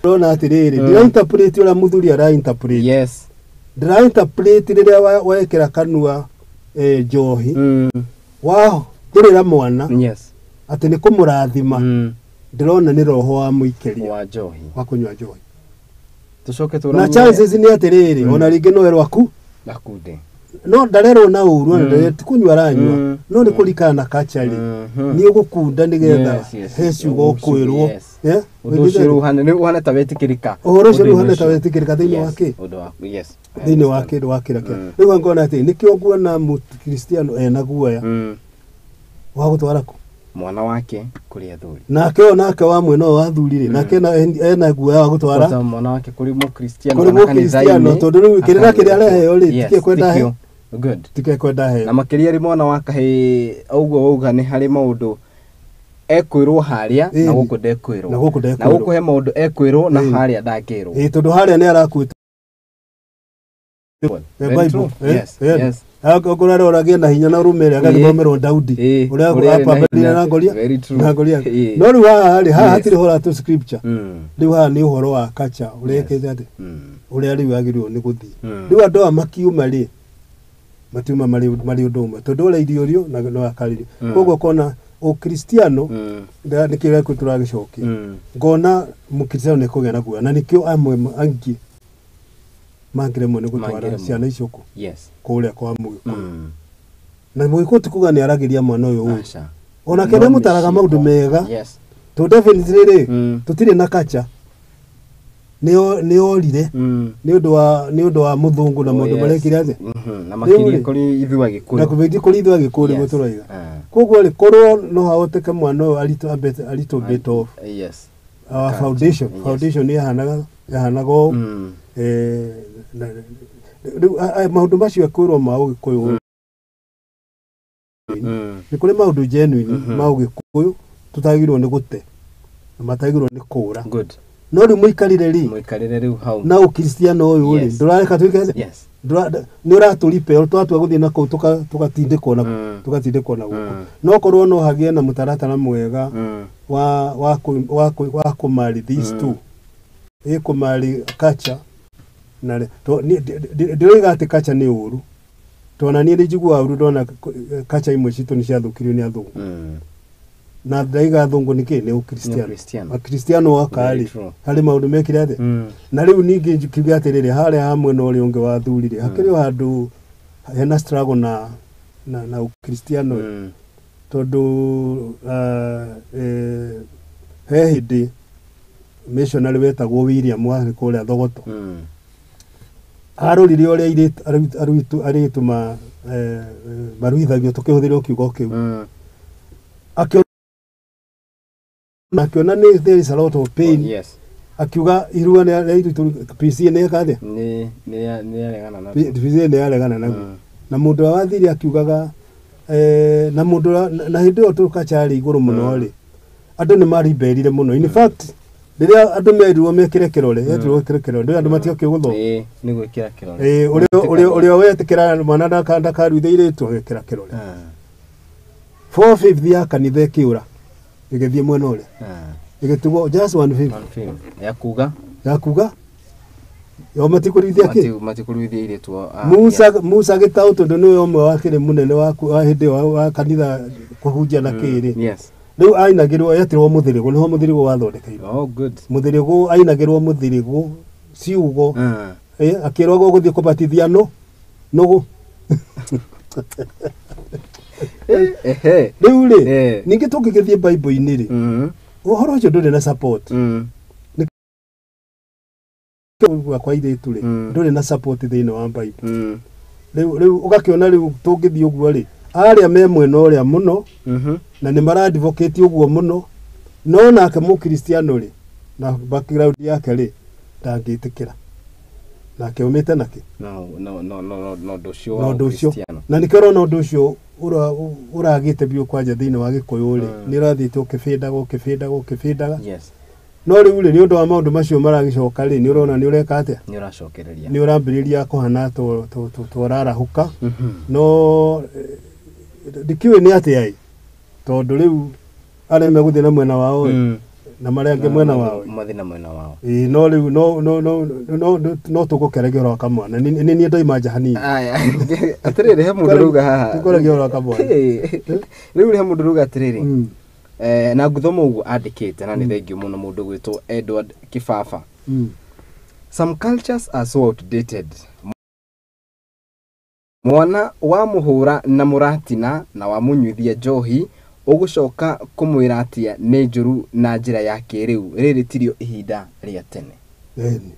ndĩrona atĩrĩrĩ, ndĩra interpret ũrĩa mũthuri ara interpret. Yes. Ndĩra interpret rĩrĩa wekĩra kanua njohi, wahũrĩra mwana Yes. atĩ nĩ kũmũrathima, ndĩrona nĩ roho wa mũikĩria wa njohi, wa kũnyua njohi. Tũcoke na tũranie chances nĩ atĩrĩrĩ, ona rĩngĩ no erwo aku akunde. No ndarerwo na ũru, ona ti kũnyua aranyua, no nĩ kũrikana na kacari, nĩ ũgũkunda nĩgetha Yes, he yes. ciugo ũkwĩrwo. Yes. Eh? Ũndũ ũcio rĩu rĩu ũhana ta wetĩkĩrĩka. Ũhoro ũcio rĩu Ũndũ-inĩ ũhana ta ũcio. wetĩkĩrĩka thĩinĩ wa Yes, kĩ? ũndũ wa, yes. I Thĩinĩ wa understand. kĩndũ wa kĩra kĩa rĩu ngona atĩ nĩkĩo nguona mũkristiano ena guoya wa gũtwara kũ mwana wake kũrĩ athuri. Nake ũyũ nake wa mwena ũyũ wa athuri rĩ, nake ena guoya wa gũtwara Kwanza mwana wake kũrĩ mũkristiano kũrĩ kana mũkristiano, kanitha-inĩ, tondũ rĩu kĩrĩra kĩrĩa areheo rĩ, Yes, tikĩkwenda tikĩo. Good. tikekwenda heo. Na makĩria rĩ, mwana wa kahĩĩ ũguo wauga, nĩ harĩ maũndũ ekwĩrwo harĩa na Ĩni. gũkũ ndekwĩrwo. Na gũkũ Na ndekwĩrwo. gũkũ he maũndũ ekwĩrwo na Ĩni. harĩa ndangĩrwo. Ĩĩ, tondũ harĩa nĩ arakuĩte Very Bible. true. Yes, yes. Okorwo aroragia na hinya na ũrũme rĩ, agagĩthomerwo Daudi Ĩĩ, ũrĩa ũrĩa arĩ na apambanire hinya. na Golia Very true. na Goliath. Ĩĩ. No rĩu haha rĩ, haha Yes. hatirĩ ũhoro wa tũ scripture. Rĩu haha nĩ ũhoro wa kacha ũrĩa ĩkĩte atĩ ũrĩa rĩu agĩrĩirwo nĩ gũthiĩ. Rĩu andũ aya makiuma rĩ, matiuma marĩ ũndũ ũmwe, tondũ ũrĩa irio na no akarĩrio. Koguo ũkona ũkristiano nĩkĩo gĩkũ tũragĩcokia, ngona mũkristiano nĩ kũgĩa na guoya, na nĩkĩo amwe angĩ mangĩremwo nĩ gũtwara Mangĩremwo. ciana icio kũ Yes. kũrĩa kwa mũgĩkũyũ. Na mũgĩkũyũ ti kuga nĩ aragĩria mwana ũyũ ũru, Aca. onake No nĩ amũtaraga nĩ maũndũ ciĩko. mega, Yes. tondũ definitely rĩ, tũtirĩ na kacha nĩ orire nĩ ũndũ wa mũthũngũ na Oh, maũndũ yes. marekire atĩa. Na makĩria Rĩu rĩ, kũrĩ ithuĩ Agĩkũyũ. na kũbĩti kũrĩ ithuĩ Agĩkũyũ nĩguo Yes. tũroiga. Ah. Koguo rĩ, korwo no hahoteke mwana ũyũ a little bit of Yes. our Culture. foundation, Yes. foundation yahanaga ũũ. Rĩu maũndũ macio ekwĩrwo ma ũgĩkũyũ, nĩ kũrĩ maũndũ genuine ma ũgĩkũyũ tũtagĩrĩirwo nĩ gũte na matagĩrĩirwo nĩ kũũra. Good. No rĩu mũikarĩre rĩ Mũikarĩre rĩu hau. na ũkristiano ũyũ rĩ, Yes. ndũrareka twĩke atĩa? Yes. Nĩ ũratũripe twatua gũthiĩ na kũu tũgatindĩkwo na tũgatindĩkwo na gũkũ. No korwo no hagĩe na mũtaratara mwega wa kũmarry these two, ĩ kũmarry culture na ndĩroiga atĩ culture nĩ ũru, tondũ niĩ nĩ njiguaga ũru ndona culture imwe citũ nĩ ciathũkirio nĩ athũngũ. Na ndaiga athũngũ nĩkĩ? Nĩ Nĩ ũkristiano. Ũkristiano. Akristiano waka Very rĩ, true. harĩ maũndũ mekire atĩa. Na rĩu ningĩ kiuge atĩrĩrĩ, harĩa ha mwena ũrĩa ũngĩ wa athuri rĩ, hakĩrĩ o handũ hena struggle na ũkristiano, tondũ he hĩndĩ missionary wetagwo William warĩ kũrĩa Thogoto, arorire ũrĩa airĩtu maruithagio, tũkĩhũthĩra kiugo kĩu, akĩona nĩ there is a lot of pain. Oh, yes. Akiuga irua nĩ rĩa airĩtu, PCA nĩ eka atĩa? Nĩ yaregana na. PCA nĩ yaregana naguo. Na mũndũ ũrĩa wathire akiugaga na mũndũ na hĩndĩ ĩyo tũkacharĩ igũrũ mũno rĩ, andũ nĩ mariberire mũno. In fact, rĩrĩa andũ merirwo mekĩre kĩrore, yetirwo ĩkĩre kĩrore, ndũĩ andũ matiokĩ gũthoma. Ĩĩ, nĩ gwĩkĩra kĩrore. Ĩĩ, ũrĩa wetĩkĩra mwana ndakaruithie airĩtu agekĩra kĩrore. 4/5 ya kanitha ĩkĩũra ĩgĩthiĩ mwena ũrĩa, ĩgĩtigwo just 1/5. One fifth. Ya kuga Ya kuga yo matikũruithia kĩ. Matikũruithia airĩtu a- Musa yes. Musa Gĩtaũ, tondũ nĩwe ũmwe wakĩrĩ mũnene wa hĩndĩ ĩyo wa kanitha kũhunjia na kĩrĩ, Yes. rĩu ainagĩrwo, etirwo mũthĩrĩgũ, nĩho mũthĩrĩgũ wathondekeirwo. Oh, good. Mũthĩrĩgũ ainagĩrwo mũthĩrĩgũ ciugo, akĩrwo gũgũthiĩ kũbatithia nũ nũgũ. Ehe. Rĩu rĩ, ningĩ tũngĩgĩthiĩ Bible-inĩ rĩ, ũhoro ũcio ndũrĩ na support kwa kwa airĩtu rĩ, ndũrĩ na support thĩinĩ wa Bible. Rĩu ũgakĩona rĩu tũngĩthiĩ ũguo rĩ, arĩa me mwena ũrĩa mũno na nĩ maradivocate ũguo mũno, no nake mũkristiano rĩ, na background yake rĩ, ndangĩtĩkĩra nake umĩte nakĩ. No ũndũ ũcio Na wa ũndũ ũcio Ũkristiano. Na nĩkĩo ũrona ũndũ ũcio ũragĩte biũ kwanja thĩinĩ wa Gĩkũyũ rĩ, nĩ ũrathiĩte ũkĩbĩndaga ũkĩbĩndaga ũkĩbĩndaga. Yes. No rĩu rĩ, nĩ ũndũ wa maũndũ macio maragĩcoka rĩ, nĩ ũrona nĩ ũreka atĩa, Nĩ ũracokereria. Nĩ ũrambĩrĩria kũhana tũrarahũka. No ndikĩũĩ nĩ atĩa ĩ, tondũ rĩu arĩa megũthiĩ na mwena wao ĩ, na marĩa angĩ mwena wao ĩ. Mathiĩ na mwena wao. Ĩ, no rĩu no tũgũkeregia ũhoro wa kamwana. Nĩ niĩ ndoima nja hanini. Aya, atĩrĩrĩ, he mũndũ rauga haha. Tũkũragia ũhoro wa kamwana. Rĩu he mũndũ rauga atĩrĩrĩ, na ngũthoma ũguo andĩkĩte, na nĩ thengiũ mũno, mũndũ gwĩtwo Edward Kĩbaba. "Some cultures are so outdated. Mwana wamũhũra na mũratina na wamũnyuithia njohi, ũgũcoka kũmwĩra atĩa nĩ njũru na njĩra ya kĩrĩu? Rĩrĩ tirio ihinda rĩa tene." Ĩni.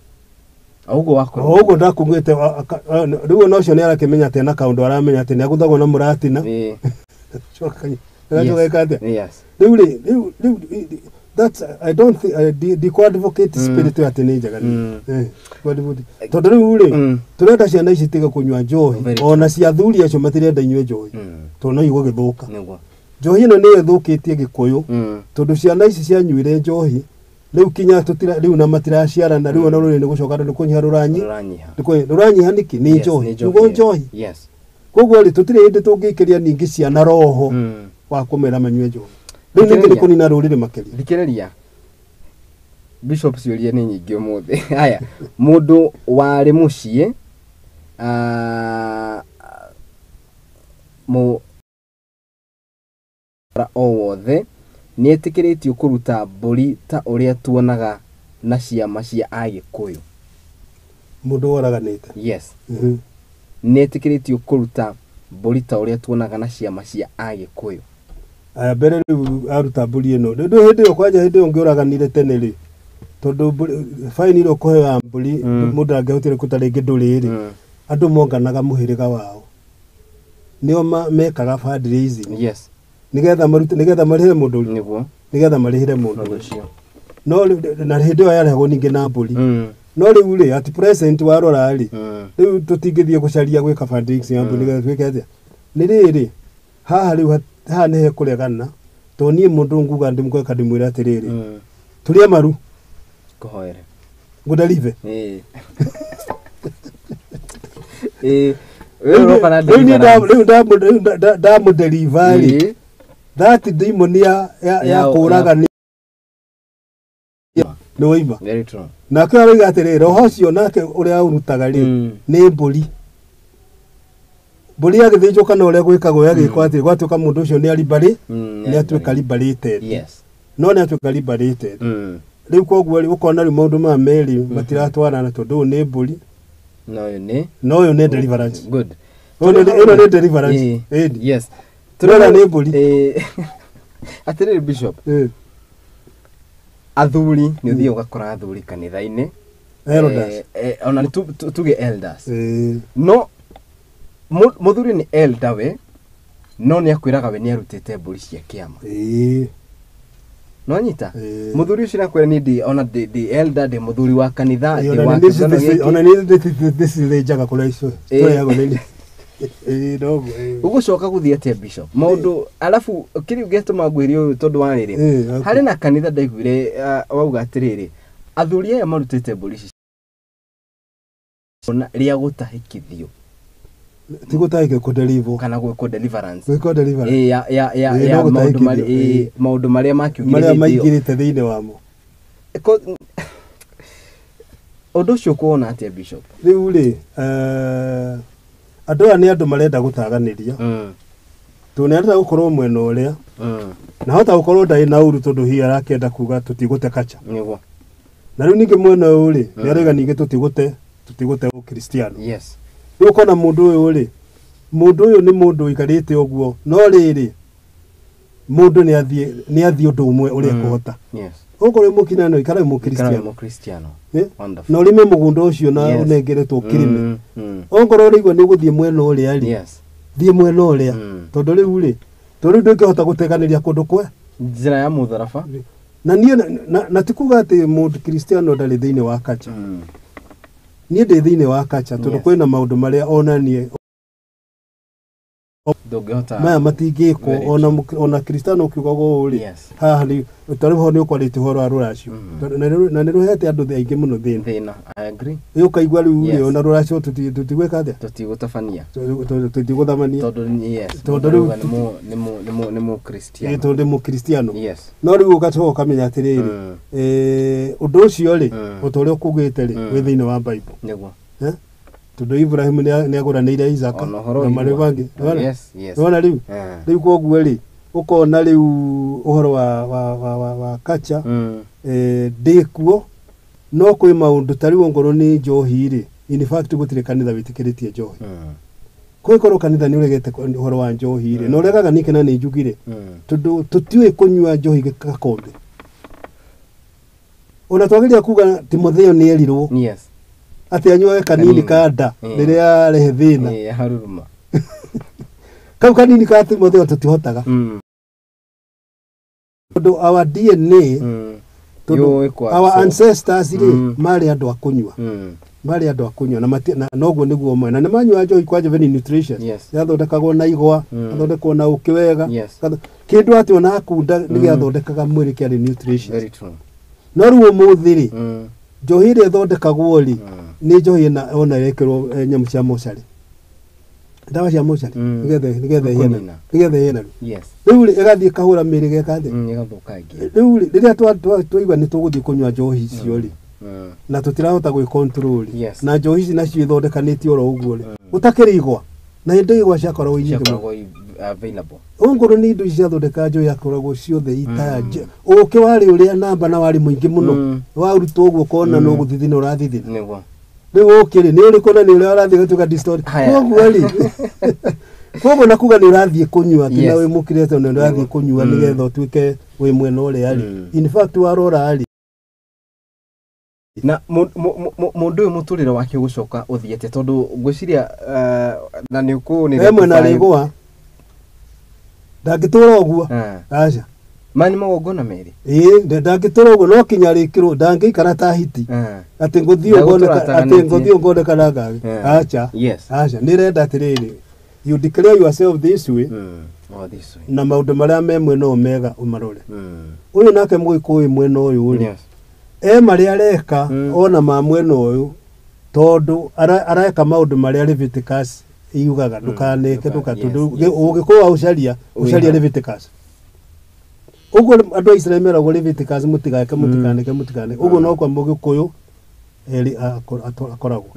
O ũguo wakorwo. O ũguo ndakugĩte rĩu ona ũcio nĩ arakĩmenya atĩ ena kaũndũ, aramenya atĩ nĩ agũthagwo na mũratina. Agacoka eka atĩa? Yes. Rĩu rĩ, rĩu that's, I don't think ndikũ advocate spirit atĩ nĩ njega. Ndikũ advocate. Tondũ rĩu rĩ, tũrenda ciana ici tiga kũnyua njohi. Very. Ona cia athuri acio matirenda inyue njohi, tondũ no igũgĩthũka. Njohi ĩno nĩyo ĩthũkĩtie Gĩkũyũ, tondũ ciana ici cianyuire njohi, rĩu kinya tũtira rĩu na matiraciarana rĩu, ona rũrĩrĩ nĩ gũcoka nĩ kũnyiha rũranyi. Rũranyiha. Rũranyiha nĩkĩ? Nĩ njohi. Nĩ njohi, Kiugo njohi. Koguo rĩ, tũtirĩ hĩndĩ tũngĩikĩria ningĩ ciana roho wa kũmera manyue njohi rĩu ningĩ nĩ Thikĩrĩria. kũnina rũrĩrĩ makĩria. Thikĩrĩria, Bishop, ciũria nĩ nyingĩ ũmũthĩ. Haya, mũndũ warĩ mũciĩ, mũ o wothe nĩ etĩkĩrĩtio kũruta mbũri ta ũrĩa tuonaga na ciama cia Agĩkũyũ? Mũndũ woraganĩte? Yes. Nĩ etĩkĩrĩtio kũruta mbũri ta ũrĩa tuonaga na ciama cia Agĩkũyũ? Aya, mbere rĩu aruta mbũri ĩno rĩu, hĩndĩ ĩyo kwanja, hĩndĩ ĩyo ũngĩũraganire tene rĩ, tondũ baini ĩrĩa ũkũheo mbũri, mũndũ angĩhotire kũruta rĩngĩ ndũrĩ rĩ, andũ monganaga mũhĩrĩga wao, nĩo mekaga fundraising nĩgetha marute, nĩgetha marĩhĩre mũndũ ũrĩ, nĩgetha marĩhĩre mũndũ Mũndũ ũcio. ũcio. No na hĩndĩ ĩyo yarehagwo ningĩ na mbũri. No rĩu rĩ, at present warora rĩ, rĩu tũtingĩthiĩ gũcaria gwĩka fundraising ya mbũri nĩgetha twĩke atĩa. Nĩ rĩrĩ haha rĩu, haha nĩ hekũregana, tondũ niĩ mũndũ nguga ndĩmũkweka ndĩmwĩre atĩrĩrĩ, turia maru, Kũhoere. Ngũdeliver. Ĩĩ. Ĩĩ. Wewe ũroka na Rĩu niĩ deliverance. rĩu ndamũdeliver rĩ, that demon ya kũraga nĩ waima. Very true. Nake aroiga atĩrĩrĩ, roho ũcio nake ũrĩa ũrutaga rĩ, nĩ mbũri, mbũri yagĩthĩnjwo kana ũrĩa gwĩkagwo yagĩkwo atĩ gwatuĩka mũndũ ũcio nĩ aribarĩ, nĩ atuĩka liberated. No nĩ atuĩka liberated. Rĩu koguo rĩ, ũkona rĩu maũndũ maya merĩ matiratwarana, tondũ ũyũ nĩ mbũri, No ũyũ nĩ na ũyũ nĩ deliverance. Good. Ĩno nĩ deliverance. Ĩni. Tũrona nĩ mbũri. Ĩĩ. Atĩrĩrĩ Bishop, athuri nĩ ũthiaga ũgakora athuri kanitha-inĩ. Elders. Ona tuge elders. No mũthuri nĩ elder we, no nĩ akwĩraga we nĩ arutĩte mbũri cia kĩama. No nyita? Ĩĩ. Mũthuri ũcio nakwĩra niĩ ndĩ ona ndĩ elder, ndĩ mũthuri wa kanitha, ndĩ Ona wa nĩ kĩũngano gĩkĩ. ona nĩ ndĩcithĩnjaga kũrĩa icio tũrĩagwo nĩ ĩĩ noguo ĩĩ. Ũgũcoka gũthiĩ atĩa, Bishop, maũndũ arabu kĩrĩa gĩatũma ngwĩre ũyũ tondũ wa rĩrĩ, Okay. harĩ na kanitha ndaiguire, wauga atĩrĩrĩ, athuri aya marutĩte mbũri ici ona rĩa gũtahĩkithio. Ti gũtahĩkio, kũdeliver. Kana gwĩkwo deliverance. Gwĩkwo deliverance. Ĩĩ, ya Ĩĩ, ya no maũndũ gũtahĩkithio, marĩa, ĩĩ. maũndũ marĩa makiugire marĩa hĩndĩ ĩyo. maingĩrĩte thĩinĩ wamo. Ũndũ ũcio ũkuona atĩa, Bishop? Rĩu rĩ, andũ aya nĩ andũ marenda gũtaganĩria, tondũ nĩ arenda gũkorwo mwena ũrĩa, na hota gũkorwo ndarĩ na ũru, tondũ hihi arakĩenda kuga tũtigũte kacha. Na rĩu ningĩ mwena ũyũ rĩ, nĩ arauga ningĩ tũtigũte ũkristiano. Rĩu ũkona mũndũ ũyũ rĩ, mũndũ ũyũ nĩ mũndũ ũikarĩte ũguo, no rĩrĩ, mũndũ nĩ athiĩ ũndũ ũmwe ũrĩa ekũhota. Okorwo wĩ mũkristiano, ikara wĩ Ikara wĩ mũkristiano. Mũkristiano. Eh? Wonderful. Na ũrĩme mũgũnda ũcio na ũnengeretwo ũkĩrĩme. Okorwo ũraigua nĩ ũgũthiĩ mwena ũrĩa rĩ, thiĩ mwena ũrĩa, tondũ rĩu rĩ, tondũ rĩu ndũngĩhota gũteganĩria kũndũ kwe. Njĩra ya mũtharaba. Na niĩ na ti kuga atĩ mũndũ kristiano ndarĩ thĩinĩ wa kacha. Niĩ ndĩ thĩinĩ wa kacha tondũ kwĩna maũndũ marĩa ona niĩ Ndũngĩhota. Maya matingĩkwo. Very. Ona Kristano ũkiuga ũũ rĩ, haha nĩ tarĩu ho nĩ ũkwarĩtie ũhoro wa rũracio. Na nĩ rũhete andũ aingĩ mũno thĩna. Thĩna, I agree. Ĩ ũkaigua rĩu rĩ, ona rũracio tũtigwĩka atĩa? Tũtigũtabania. Tũtigũthamania. Tondũ yes. Tondũ rĩu Ũrauga nĩ mũkristiano. Ĩ, tondũ nĩ mũkristiano. Yes. No rĩu ũgacoka ũkamenya atĩrĩrĩ, ũndũ ũcio rĩ, o ta ũrĩa ũkugĩte rĩ, wĩ thĩinĩ wa Bible. Nĩguo. Eh? Tondũ Ibrahim nĩ agũranĩire Isaka Ona ũhoro na marĩ irua. mangĩ. Nĩwona? Yes. Nĩwona rĩu? Rĩu koguo rĩ, ũkona rĩu ũhoro wa kacha ndĩkuo, no kwĩ maũndũ ta rĩu ongorwo nĩ njohi rĩ, in fact gũtirĩ kanitha wĩtĩkĩrĩtie njohi. Kũngĩkorwo kanitha nĩ ũregete ũhoro wa njohi rĩ, na ũregaga nĩkĩ na nĩ njugire, tondũ tũtiũĩ kũnyua njohi gakombe. Ona twagĩrĩire kuga Timotheo nĩ erirwo atĩ anyuage kanini Kanini. ka nda rĩrĩa arehe thĩna. Eh, haruruma. Kau kanini ka Timotheo tũtihotaga, tondũ our DNA, tondũ Yũĩ kwa our absorb. ancestors rĩ, marĩ andũ a kũnyua, marĩ andũ a kũnyua na noguo nĩguo moĩ na nĩ manyua njohi kwanja very nutritious. Yathondekagwo na igwa, yathondekwo na ũkĩ wega. Kĩndũ atĩ ona akunda nĩ gĩathondekaga mwĩrĩ, kĩarĩ nutritious. Very true. No rĩu ũmũthĩ rĩ, njohi ĩrĩa ĩthondekagwo rĩ, nĩ njohi ĩna ona ĩrekĩrwo nyamũ cia mocarĩ, ndawa cia mocarĩ, nĩgetha ĩhĩe Kũnina. nĩgetha ĩhĩe narua. Rĩu rĩ, ĩgathiĩ ĩkahũra mĩrĩ geka thĩ. Ĩgathũkangia. Rĩu rĩ, rĩrĩa twaigua nĩ tũgũthiĩ kũnyua njohi icio rĩ, na tũtirahota gwĩ control, na njohi ici nacio ithondekanĩtio oro ũguo rĩ, gũtakĩrĩ igwa, na hĩndĩ igwa ciakoragwo nyingĩ mũno. Ciakoragwo available. Ongorwo nĩ indo ici ciathondekaga njohi yakoragwo ciothe itaya ũkĩ warĩ ũrĩa namba na warĩ mũingĩ mũno. Warutwo ũguo ũkona no gũthithina ũrathithina. Nĩguo. Rĩu ũkĩ rĩ, nĩ ũrĩkũ na nĩ ũrĩa ũrathiĩ gũtuĩka distort. Haya. Koguo rĩ, koguo na kuga nĩ ũrathiĩ kũnyua atĩ na wĩ mũkristo nĩ ũrathiĩ kũnyua nĩgetha ũtuĩke wĩ mwena ũrĩa rĩ, in fact warora rĩ, Na mũndũ ũyũ mũtũrĩre wake ũgũcoka ũthiĩ atĩa? Tondũ ngwĩciria na nĩ ũkũ he mwena arĩgũa, ndangĩtũra ũguo, aca. Maya nĩ magongona merĩ. Ĩĩ, ndangĩtũra ũguo, no kinya rĩkĩrwo ndangĩikara ta hiti atĩ ngũthiĩ Ndagũtũra ngoneka atĩ ataganĩtie. ngũthiĩ ngoneka na ngari, aca. Aca, nĩ renda atĩrĩrĩ, you declare yourself this way, Oh, this way. na maũndũ marĩa me mwena ũyũ mega ũmarore. Ũyũ nake mũgĩkũyũ mwena ũyũ rĩ, e marĩa areka ona ma mwena ũyũ, tondũ areka maũndũ marĩa Leviticus yugaga ndũkaneke, tondũ ũgĩkũyũ waũcaria ũcaria Wĩha. Leviticus ũguo andũ a Israel meragwo Leviticus mũtigake, mũtikaneke, mũtikaneke ũguo, no kwa mũgĩkũyũ eri akoragwo.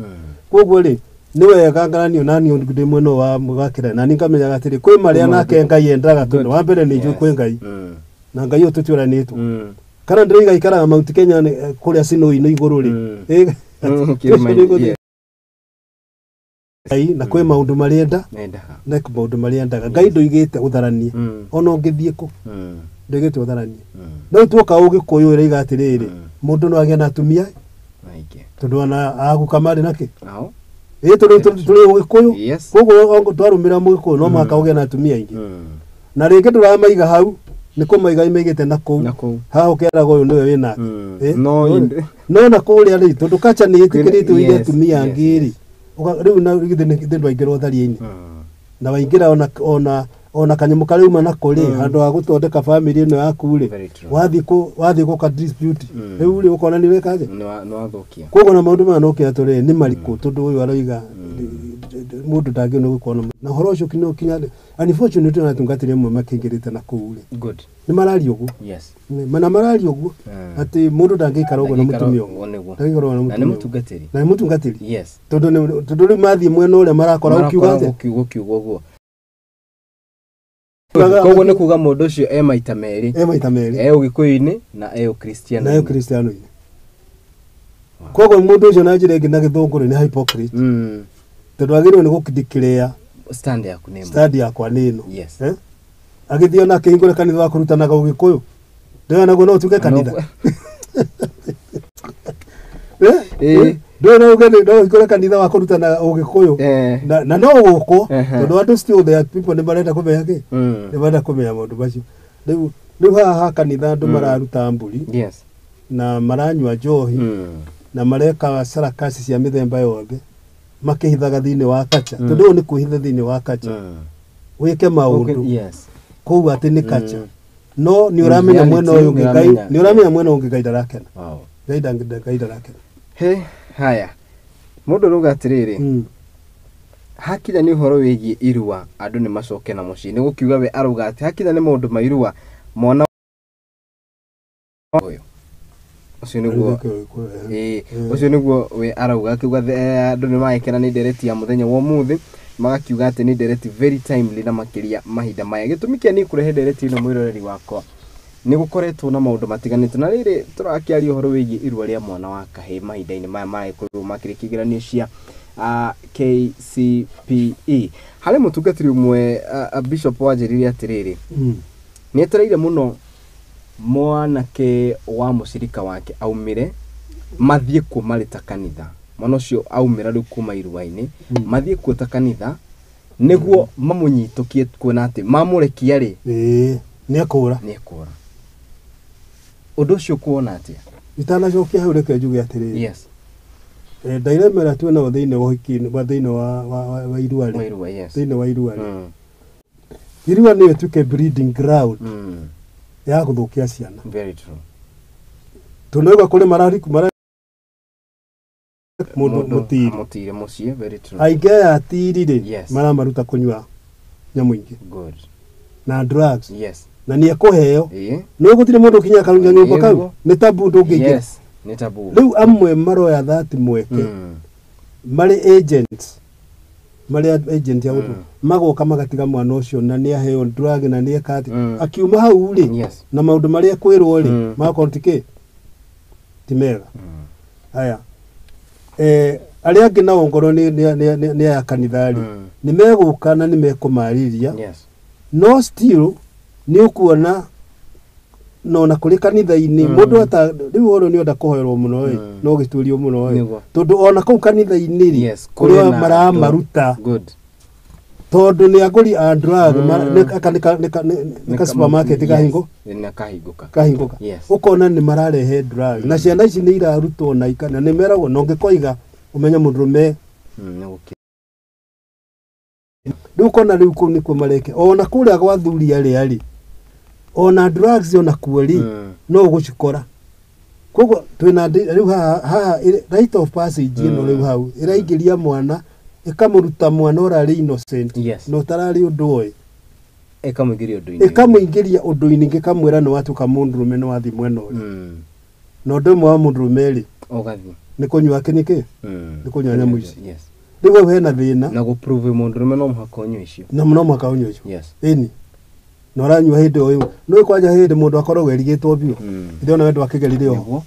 Koguo rĩ, nĩ wega ngaranio nani ndĩ mwena ũyũ wa wakĩra nani ngamenyaga atĩrĩ kwĩ marĩa nake Ngai endaga, tondũ wa mbere nĩ njũĩ kwĩ Ngai, na Ngai ũyũ tũtiũranĩtwo kana ndĩroiga ikaraga Mount Kenya kũrĩa Sinoi-inĩ igũrũ rĩ. Kĩrĩma-inĩ, yes. Ngai na kwĩ maũndũ marĩa enda Nendaga. na kwĩ maũndũ marĩa endaga. Ngai ndoigĩte ũtharanie, ona ũngĩthiĩ kũ, ndoigĩte ũtharanie. No tuoka ũgĩkũyũ ĩroiga atĩrĩrĩ, mũndũ no agĩe na atumia Aingĩ. tondũ ona aguka marĩ nakĩ. Ao. Ĩ tũrĩ ũgĩkũyũ. Koguo twarũmĩrĩra mũgĩkũyũ no mũhaka ũgĩe na atumia aingĩ, na rĩngĩ ndũramaiga hau, nĩ kũmaiga imaigĩte na kũu. Na kũu. Haha ũkeraga ũyũ nĩwe wĩnake. No No na kũrĩa rĩ, tondũ kacha nĩ ĩtĩkĩrĩte ũige atumia angĩ rĩ, rĩu na githĩ ndwaingĩra ũtharia-inĩ? Na waingĩra ona kanyamũ karĩa uma nako rĩ, handũ ha gũthondeka family ĩno yaku rĩ, Very true. wathiĩ gũka dispute rĩu rĩ, ũkona nĩ weka atĩa? Nĩ wathũkia. Koguo na maũndũ maya no kĩa tũrĩ nĩ marikũ, tondũ ũyũ aroiga mũndũ ndangĩona gũkorwo na ũhoro ũcio kinya kinya unfortunately na atungatĩri amwe makĩingĩrĩte na kũu rĩ, nĩ mararia ũguo. Na mararia ũguo atĩ mũndũ ndangĩikara ũguo na mũtumia ũmwe. Ũguo nĩguo. Ndangĩikara ũguo na Na nĩ mũtumia ũmwe. mũtungatĩri. Na nĩ mũtungatĩri. Tondũ rĩu mathiĩ mwena ũrĩa marakora ũkiuga Marakora atĩa? gũkiuga ũguo. Koguo nĩ kuga mũndũ ũcio e maita merĩ. E maita merĩ. E ũgĩkũyũ-inĩ na e ũkristiano. Na ũkristiano-inĩ. Koguo mũndũ ũcio na njĩra ĩngĩ na gĩthũngũ rĩ, nĩ hypocrite, tondũ agĩrĩirwo nĩ gũdeclare Stand yaku nĩ ĩmwe. Stand yakwa nĩ ĩno. Eh? Agĩthiĩ ona akĩhingũra kanitha wa kũrutanaga ũgĩkũyũ, ndĩrona naguo no ũtuĩke kanitha. Eh? Ĩĩ. Ndũĩ no uge no ũhingũre kanitha wa kũrutana ũgĩkũyũ, na no ũgũkwo, tondũ andũ still there people nĩ marenda kũmenya kĩ, nĩ marenda kũmenya maũndũ macio. Rĩu haha ha kanitha andũ mararuta mbũri na maranyua njohi na mareka sarakasi cia mĩthemba yothe makĩhithaga thĩinĩ wa kacha, tondũ ũyũ nĩ kwĩhitha thĩinĩ wa kacha. Wĩke maũndũ Yes. kũu atĩ nĩ kacha, no nĩ ũramenya mwena Reality, ũyũ ũngĩ Ngai, nĩũramenya. nĩ ũramenya mwena ũngĩ Ngai ndarakena. Wow. Ngai ndarakena. He haya, mũndũ arauga atĩrĩrĩ, hakinya nĩ ũhoro wĩgiĩ irua, andũ nĩ macoke na mũciĩ. Nĩ gũkiuga we arauga atĩ hakinya nĩ maũndũ ma irua, mwana ũyũ ũcio nĩguo, ĩĩ, ũcio nĩguo we arauga, akiuga andũ nĩ magĩkena nĩ ndereti ya mũthenya wa ũmũthĩ, magakiuga atĩ nĩ ndereti very timely na makĩria mahinda maya. Gĩtũmi kĩa niĩ kũrehe ndereti ĩno, mwĩroreri wakwa, nĩ gũkoretwo na maũndũ matiganĩte, na rĩrĩ tũrakĩaria ũhoro wĩgiĩ irua rĩa mwana wa kahĩĩ mahinda-inĩ maya maragĩkorirwo makĩrĩkia igeranio cia KCPE. Harĩ mũtungatĩri ũmwe, bishop, wanjĩrire atĩrĩrĩ, nĩ etereire mũno mwanake wa mũcirika wake aumĩre, mathiĩ kuo marĩ ta kanitha. Mwana ũcio aumĩra rĩu kuma irua-inĩ, mathiĩ kuo ta kanitha nĩguo mamũnyitũkie, kuona atĩ mamũrekia rĩ, Ĩĩ, nĩ ekũra. Nĩ ekũra. Ũndũ ũcio kuona atĩa? Itanacokia hau, reke njuge atĩrĩrĩ, Yes. Ndiremera twĩ nao thĩinĩ wa ũhiki wa thĩinĩ wa irua rĩ, wa irua, yes. Thĩinĩ wa irua rĩ, irua nĩyo ĩtuĩke breeding ground ya gũthũkia ciana. Very true. Tũnaigua kũrĩ marariku mara mũndũ mũtiri. Mũtiri mũciĩ, very true. Aingĩ aya atiri rĩ, maramaruta kũnyua nyamũ ingĩ na drugs, na nĩ ekũheo. No gũtirĩ mũndũ ũkinyaga karunya nyũmba kau. Nĩ tabu, ndũngĩingĩra. Yes, nĩ tabu. Rĩu amwe maroya thati mweke, marĩ agents, marĩ agent ya gũtũ, magoka magatiga mwana ũcio na nĩ aheo drug na nĩ eka atĩ, akiuma hau rĩ, na maũndũ marĩa ekwĩrwo rĩ, magakorwo ti kĩ, ti mega. Aya, arĩa angĩ nao ngorwo nĩ aya kanitha rĩ, nĩ megũka na nĩ mekũmarĩria, no still nĩ ũkuona no na kũrĩ kanitha-inĩ, mũndũ ata rĩu ũhoro nĩ onda kũhoerwo mũno ĩ, no gĩtuĩrio mũno ĩ, tondũ ona kũu kanitha-inĩ rĩ, kũrĩ kũrĩa na maramaruta, good, tondũ nĩ agũri a drug, nĩ ka supermarket kahingo Nĩ kahingũka. Kahingũka. Ũkona nĩ mararehe drug na ciana ici nĩ irarutwo na na nĩ meragwo na ũngĩkoiga ũmenye mũndũrũme. Nĩ gũkĩ Rĩu ũkona rĩu kũu nĩkuo mareke, ona kũrĩa gwa thuri arĩa rĩ, ona drugs ona kuo rĩ, no ũgũcikora. Koguo twĩna rĩu haha rite of passage ĩno rĩu hau ĩraingĩria mwana, ĩkamũruta mwana ũrarĩ innocent na ũtararĩ ũndũ oĩ, ĩkamũingĩria ũndũ-inĩ. Ĩkamũingĩria ũndũ-inĩ, ĩkamwĩra nĩ watuĩka mũndũrũme, nĩ wathiĩ mwena ũrĩa, na ũndũ ũmwe wa mũndũrũme rĩ, ũgathiĩ nĩ kũnyua kĩ nĩ kũnyua nyamũ ici. Rĩu hau hena thĩna. Na gũprove mũndũrũme no mũhaka ũnyue icio. Na no mũhaka ũnyue icio. Ĩni na ũranyua hĩndĩ o ĩyo nĩ kwanja hĩndĩ mũndũ akoragwo erigĩtwo biũ, hĩndĩ ĩyo nawe ndwakĩgerire oho.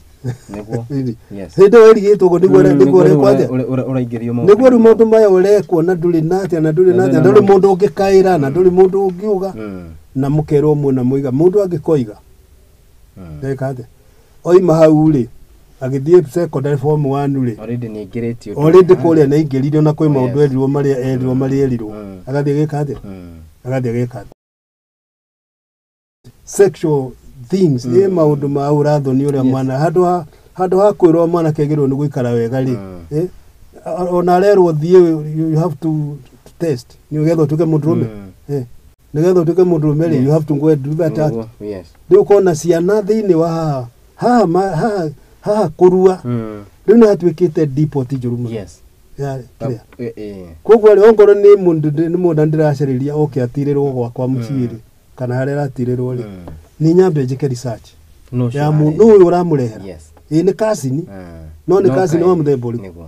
Nĩguo. Ĩni. Yes. Hĩndĩ ĩyo erigĩtwo ũguo nĩguo nĩguo rĩu ũrekwo atĩa? Ũraingĩrio Nĩguo rĩu maũndũ maya ũrekwo na ndũrĩ na atĩa na ndũrĩ na Na atĩa, ndũrĩ na ndũrĩ mũndũ ũngĩkaĩra na ndũrĩ mũndũ ũngiuga, na mũkerwo muona mũiga mũndũ angĩkoiga ndeka atĩa, oima hau rĩ, agĩthiĩ secondary form 1 rĩ, Already nĩ aingĩrĩtio. Already kũrĩa nĩ aingĩririo na kwĩ Oh, maũndũ erirwo marĩa erirwo marĩa erirwo, agathiĩ agĩka atĩa, agathiĩ agĩka atĩa, sexual things, ĩ maũndũ ma ũrathoni ũrĩa mwana handũ ha kwĩrwo mwanake agĩrĩirwo nĩ gũikara wega rĩ, ona arerwo thiĩ, you have to test nĩgetha ũtuĩke mũndũrũme. Nĩgetha ũtuĩke mũndũrũme rĩ, you have to go and do that act. Nĩguo, yes. Rĩu ũkona ciana thĩinĩ wa haha kũrua, rĩu nĩ hatuĩkĩte depot njũru mũno ya kĩrĩa. Koguo rĩ, ongorwo nĩ mũndũ, nĩ mũndũ ndĩracarĩria oke atirĩrwo gwakwa mũciĩ rĩ, kana harĩa aratirĩrwo rĩ, nĩ nyambe njĩke research Nũ ũcio ya ũrarehe? mũndũ ũyũ ũramũrehera. Ĩ nĩ kasini, no nĩ kasini wa mũthemba ũrĩkũ?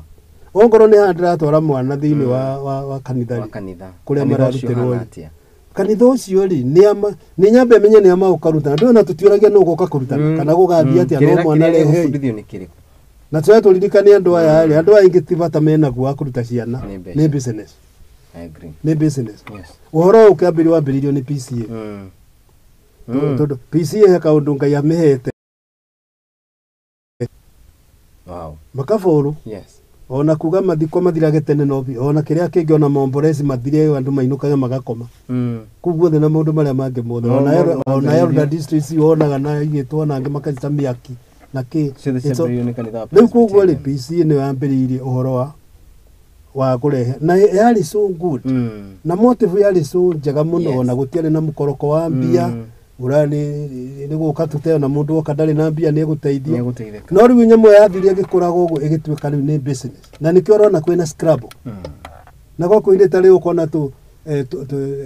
Ongorwo nĩ haha ndĩratwara mwana thĩinĩ wa kanitha Wa rĩ, kanitha. kũrĩa Kanitha ũcio mararutĩrwo ũhana rĩ. atĩa? Kanitha ũcio rĩ, nĩ ama nĩ nyambe menye nĩ ama ũkarutana, ndũĩ na tũtiũragia nũ ũgoka kũrutana kana gũgathiĩ atĩa, no Kĩrĩra mwana kĩrĩa rehei. gũbundithio nĩ kĩrĩkũ? Na tũrĩa tũririkane andũ aya rĩ, andũ aya aingĩ ti bata menaguo wa kũruta ciana. Nĩ mbeca. Nĩ business. I agree. Nĩ business. Ũhoro ũyũ ũkĩambĩrĩrio wambĩrĩirio nĩ PCA, tondũ PCA he kaũndũ Ngai amĩhete, makaboru, ona kuga mathiko mathirage tene, no ona kĩrĩa kĩngĩ, ona momboreci mathire, andũ mainũkage magakoma kũu guothe na maũndũ marĩa mangĩ mothe, No, ona maũndũ ona mambĩrĩirio. elder districts wonaga na igĩtwo na angĩ makanyita mĩaki na kĩ. Ciothe It's all- ciambĩrĩirio nĩ kanitha wa Rĩu koguo rĩ, Presbyterian. PCA nĩyo yambĩrĩirie ũhoro wa Wa kũrehe na yarĩ so good, na motive yarĩ so njega mũno. Ona gũtiarĩ na mũkoroko wa mbia. Ũrani nĩ gũka tũteo na mũndũ oka ndarĩ na mbia nĩ egũteithio. Nĩegũteithĩka. No rĩu nyamũ yathire ĩgĩkũraga ũguo, ĩgĩtuĩka rĩu nĩ business, na nĩkĩo ũrona kwĩna scrabble na gwaku irĩ ta rĩu ũkona tu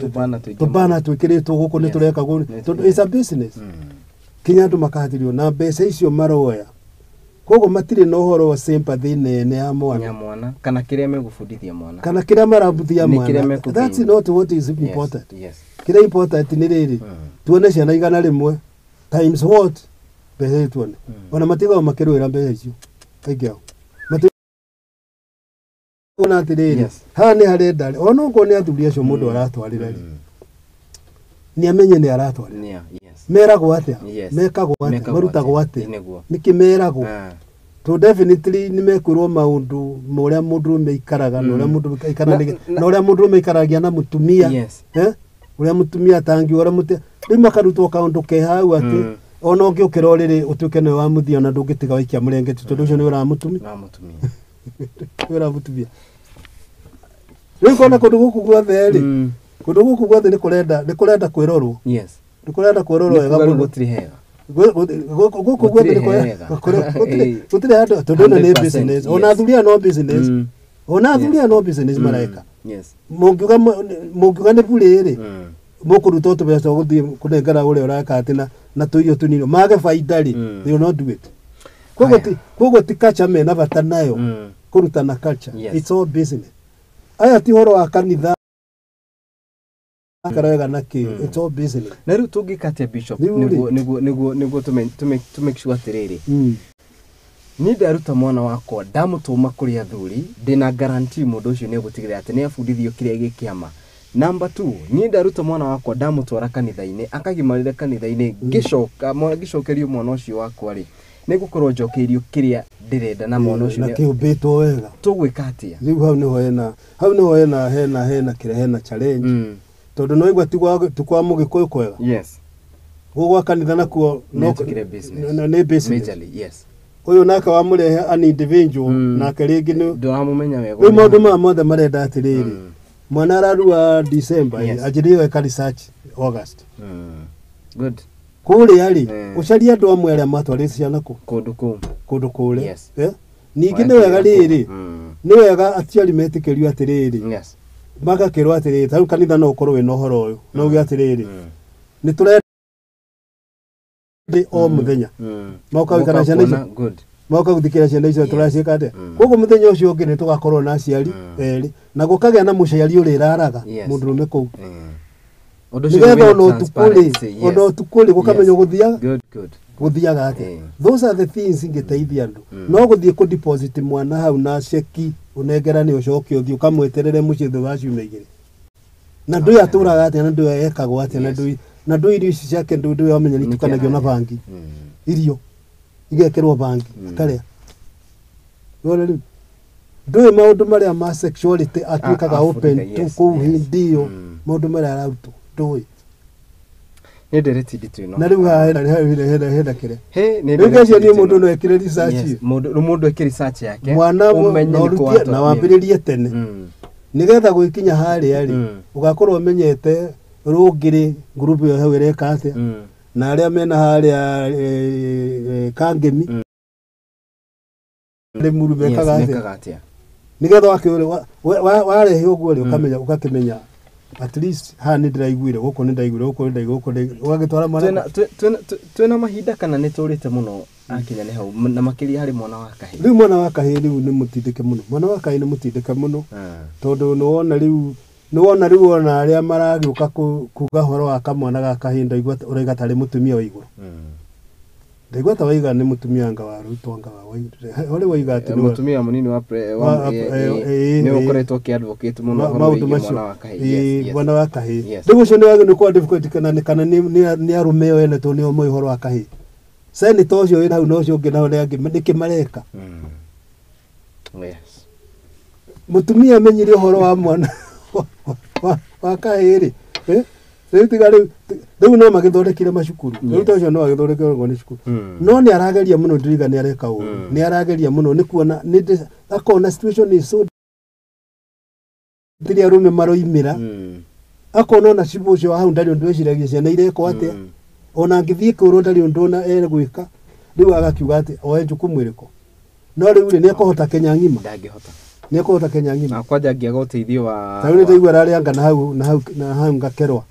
Tũbana tũingĩ. Tũbana twĩkĩrĩtwo gũkũ nĩ tũreka gũ tondũ it's a business. Kinya andũ makahatĩrĩrio na mbeca icio maroya, koguo matirĩ na ũhoro wa sympathy nene ya mwana. Ya mwana kana kĩrĩa megũbundithia mwana. Kana kĩrĩa marabuthia Nĩ kĩrĩa mwana. mekũgain. That's not what is important. Kĩrĩa important nĩ rĩrĩ, tuone ciana 100 times what mbeca ici tuone. Ona matigagwo makĩrũĩra mbeca icio aingĩ ao ona atĩrĩrĩ, haha nĩ harenda ona okorwo nĩ athuri acio mũndũ aratwarĩra rĩ, nĩ amenye nĩ aratwarĩra. Meragwo atĩa? Mekagwo atĩa? Mekagwo Marutagwo atĩa? atĩa? Nĩguo. Nĩkĩ meragwo? To definitely nĩ mekwĩrwo maũndũ ma ũrĩa mũndũrũme aikaraga na ũrĩa mũndũ aikaranagia na ũrĩa mũndũrũme aikaragia na mũtumia. Eh? Ũrĩa mũtumia atangiuga ũrĩa mũtumia rĩu makarutwo kaũndũ ke hau atĩ ona ũngĩũkĩra ũrĩrĩ ũtuĩke nĩwe wa mũthia, ona ndũngĩtiga waikia mũrengeti tondũ ũcio nĩ ũramũtumia. Wa mũtumia. Nĩ ũramũtumia. Rĩu kona kũndũ gũkũ guothe rĩ, kũndũ gũkũ guothe nĩ kũrenda kwĩrorwo. Nĩ kũrenda kwĩrorwo Nĩ wega kuga rĩu mũno. gũtirĩ hega. Gũkũ guothe Gũtirĩ nĩ kũrĩa- hega. gũtirĩ handũ tondũ ĩno nĩ 100%, business. Ona athuri aya no business. Ona athuri aya no business mareka. Mũngiuga nĩ burĩ rĩ, mũkũruta tũbeca twa gũthiĩ kũnengera ũrĩa ũreka atĩ na tũirio tũnini mage baida rĩ, they will not do it. Koguo Haya. Koguo ti culture mena bata nayo, kũrutana culture. It's all business. Aya ti ũhoro wa kanitha karega na kĩ, it's all business. Na rĩu tũngĩka atĩa, Bishop, Rĩu rĩ. nĩguo tũ make sure atĩrĩrĩ, niĩ ndaruta mwana wakwa ndamũtũma kũrĩ athuri ndĩna guarantee mũndũ ũcio nĩ egũtigĩrĩra atĩ nĩ abundithio kĩrĩa gĩ kĩama? Number two, niĩ ndaruta mwana wakwa ndamũtwara kanitha-inĩ akagimarĩra kanitha-inĩ, ngĩcoka ngĩcokerio mwana ũcio wakwa rĩ, nĩ ngũkorwo njokeirio kĩrĩa ndĩrenda na mwana ũcio Na kĩũmbĩtwo wega. Tũgwĩka atĩa? Rĩu hau nĩho hena kĩrĩa, hena challenge, tondũ no igua ti kwa mũgĩkũyũ kwega. Gũkũ gwa kanitha nakuo Nĩtũkire business. Nĩ business. Majorly, yes. Ũyũ nake wamũrehe an individual, nake rĩngĩ nĩ Ndũramũmenya wega. Rĩu maũndũ maya mothe marenda atĩrĩrĩ, mwana ararua December, anjĩrĩrie gwĩka research August. Good. Kũrĩa rĩ, ũcarie andũ amwe arĩa matwarĩte ciana kũ Kũndũ kũu. Kũndũ kũrĩa. Eh? Ningĩ nĩ wega rĩrĩ, nĩ wega aciari metĩkĩrio atĩrĩrĩ, magakĩrwo atĩrĩrĩ, ta rĩu kanitha no ũkorwo wĩna ũhoro ũyũ no uge atĩrĩrĩ, nĩ tũrenda o mũthenya moka gũikara ciana icio, Kuona- good. moka gũthikĩra ciana icio tũraciĩka atĩa. Koguo mũthenya ũcio ũngĩ nĩ tũgakorwo na aciari erĩ na gũkagĩa na mũciari ũrĩraraga mũndũrũme kũu, Ũndũ ũcio nĩgetha wĩna ona ũtukũ rĩ, transparency, yes. ona ũtukũ rĩ, gũkamenywo gũthiaga Good, good. gũthiaga atĩa. Those are the things ingĩteithia andũ. No gũthiĩ kũ deposit mwana hau na ceki ũnengerane ũcoke ũthiĩ ũkamweterere mũciĩ thutha wa ciumia 2, na ndũĩ atũraga atĩa, na ndũĩ ekagwo atĩa, na ndũĩ irio ici ciake, ndũĩ amenya nĩ itukanagio na bangi, irio igekĩrwo bangi akarĩa. Nĩwona rĩu ndũĩ maũndũ marĩa ma sexuality atuĩkaga open Africa, to yes, kũu hĩndĩ ĩyo, maũndũ marĩa ararutwo ndũĩ. Nĩ ndereti nditũ ĩno. Na rĩu haha hena kĩrĩa He, nĩ rĩu ndereti ngeciria niĩ nditũ mũndũ ĩno. no ekĩre research. Mũndũ eke research yake. Mwana ũmenye na nĩ kũ ũrutie watwa- na wambĩrĩrie tene, nĩgetha gwĩkinya harĩa rĩ, ũgakorwo ũmenyete rũngĩrĩ ngurubu ĩyo hau ĩreka atĩa, na arĩa mena harĩa kangemi Rĩmuru mekaga atĩa. Mekaga atĩa. Nĩgetha warehe ũguo rĩ, ũkamenya, ũgakĩmenya at least haha nĩ ndĩraiguire, gũkũ nĩ ndaiguire, gũkũ nĩ ndaiguire, gũkũ nĩ ndaiguire, ũgagĩtwara mwana. Twĩna mahinda kana nĩ tũrĩte mũno akinya nĩ hau, na makĩria harĩ mwana wa kahĩĩ? Rĩu mwana wa kahĩĩ rĩu nĩ mũtindĩke mũno, mwana wa kahĩĩ nĩ mũtindĩke mũno, tondũ nĩwona rĩu ona arĩa maragĩũka kuga ũhoro wa kamwana ga kahĩĩ, ndaigua ũraiga tarĩ mũtumia wa igũrũ, ndaigua ta waiga nĩ mũtumia anga wa Ruto, anga wa ũrĩ waiga atĩ Mũtumia mũnini wa nĩ ũkoretwo ũkĩ-advocate mũno ũhoro maũndũ wĩgiĩ macio. mwana wa kahĩĩ. Yes. Mwana wa kahĩĩ. Rĩu ũcio nĩ kwa difficult kana nĩ arũme o ene tondũ nĩo moĩ ũhoro wa kahĩĩ. Senator ũcio wĩna hau na ũcio ũngĩ nao nĩ angĩ nĩkĩ mareka? Mũtumia amenyire ũhoro wa mwana wa kahĩĩ rĩ, eh? Rĩu tiga rĩu no magĩthondekire macukuru rĩu, ta ũcio no agĩthondekirwo nĩ cukuru, no nĩ arageria mũno, ndiriga nĩ areka ũru, nĩ arageria mũno nĩ kuona akona situation is so Gũtirĩ arũme maroimĩra. Akona ona cibũ ũcio wa hau ndarĩ ũndũ eciragia ciana irekwo atĩa. Ona angĩthiĩ kũrwo ndarĩ ũndũ ona egwĩka. Rĩu agakiuga atĩ oe jukumu ĩrĩkũ. No rĩu rĩ, nĩekũhota Kenya ng'ima? Ndangĩhota. Nĩekũhota Kenya ng'ima? Na kwanja angĩaga ũteithio wa Ta rĩu nĩndaigua ararĩanga na hau na hau na hau ngakerwa.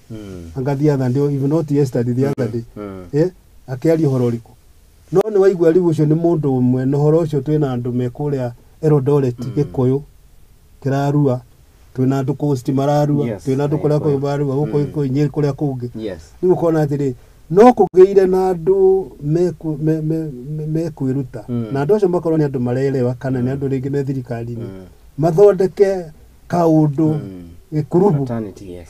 Anga the other day, if not yesterday, the other day. Akĩaria ũhoro ũrĩkũ? No nĩ waigua rĩu ũcio nĩ mũndũ ũmwe, na ũhoro ũcio twĩna andũ me kũrĩa Eldoret, Gĩkũyũ kĩrarua, twĩna andũ Coast mararua, twĩna andũ kũrĩa kũngĩ mararua, gũkũ Gĩkũyũ, Nyĩrĩ kũrĩa kũngĩ. Rĩu ũkona atĩrĩ, no kũgĩire na andũ mekwĩruta, na andũ acio makorwo nĩ andũ marerewa kana nĩ andũ rĩngĩ me thirikari-inĩ, mathondeke kaũndũ gĩkurubu. Fraternity, yes.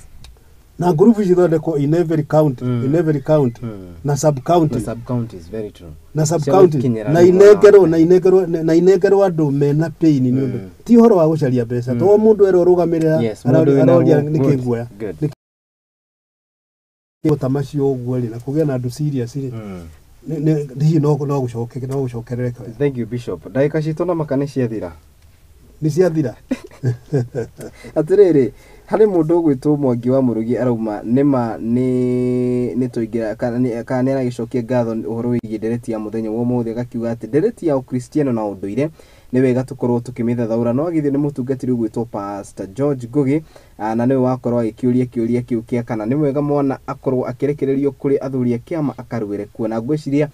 Na ngurubu ici ithondekwo in every county, in every county na sub county. Na sub counties, very true. Na sub Cia county gũkinyĩra na rĩu inengerwo na inengerwo na inengerwo andũ mena pain nĩ ũndũ ti ũhoro wa gũcaria mbeca, to mũndũ erwo rũgamĩrĩra Yes, mũndũ wĩna aroria good, nĩkĩ nguoya good. Nĩkĩ ta macio ũguo rĩ, na kũgĩa na andũ serious rĩ, hihi no no gũcoke no gũcokerereka wega. Thank you, Bishop. Ndagĩka citũ na maka nĩ ciathira. Nĩ ciathira. Atĩrĩrĩ, harĩ mũndũ ũgwĩtwo Mwangi wa Mũrugi arauma nĩma nĩ tũingĩra kana nĩ aragĩcokia ngatho ũhoro wĩgiĩ ndereti ya mũthenya wa ũmũthĩ, agakiuga atĩ ndereti ya ũkristiano na ũndũire nĩ wega tũkorwo tũkĩmĩthathaũra. No agithio nĩ mũtungatĩri ũgwĩtwo Pastor George Ngugi, na nĩwe wakorwo agĩkĩũria kĩũria kĩu kĩa kana nĩ wega mwana akorwo akĩrekererio kũrĩ athuri a kĩama akaruĩre kuo, na ngwĩciria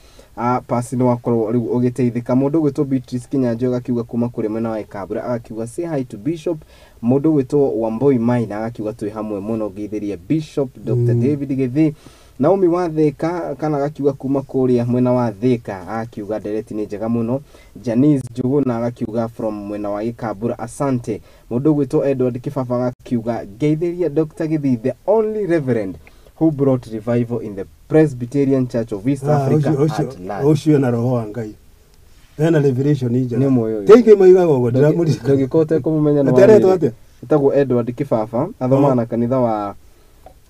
pasi nĩ wakorwo rĩu ũgĩteithĩka. Mũndũ ũgwĩtwo Beatrice Kinyanjui agakiuga kuma kũrĩ mwena wa Ikambura, agakiuga say hi to Bishop. Mũndũ ũgwĩtwo Wambui Maina agakiuga twĩ hamwe mũno, ngeithĩria Bishop Dr. David Gĩthii. Naomi wa Thika kana agakiuga kuma kũrĩa mwena wa Thika, agakiuga ndereti nĩ njega mũno. Janice Njuguna agakiuga from mwena wa Gĩkambura, asante. Mũndũ ũgwĩtwo Edward Kĩbaba agakiuga ngeithĩria Dr. Gĩthii, the only reverend who brought revival in the Presbyterian Church of East Africa at large. Ũcio ena roho wa Ngai, ena revelation njega. Nĩ ũmwe ũyũ. Tĩingĩ maigaga ũguo ndĩramũririkana. Ndũngĩkorwo ũtekũmũmenya nĩ Atĩ aretwo wa atĩa? Etagwo Edward Kĩbaba, athomaga na kanitha wa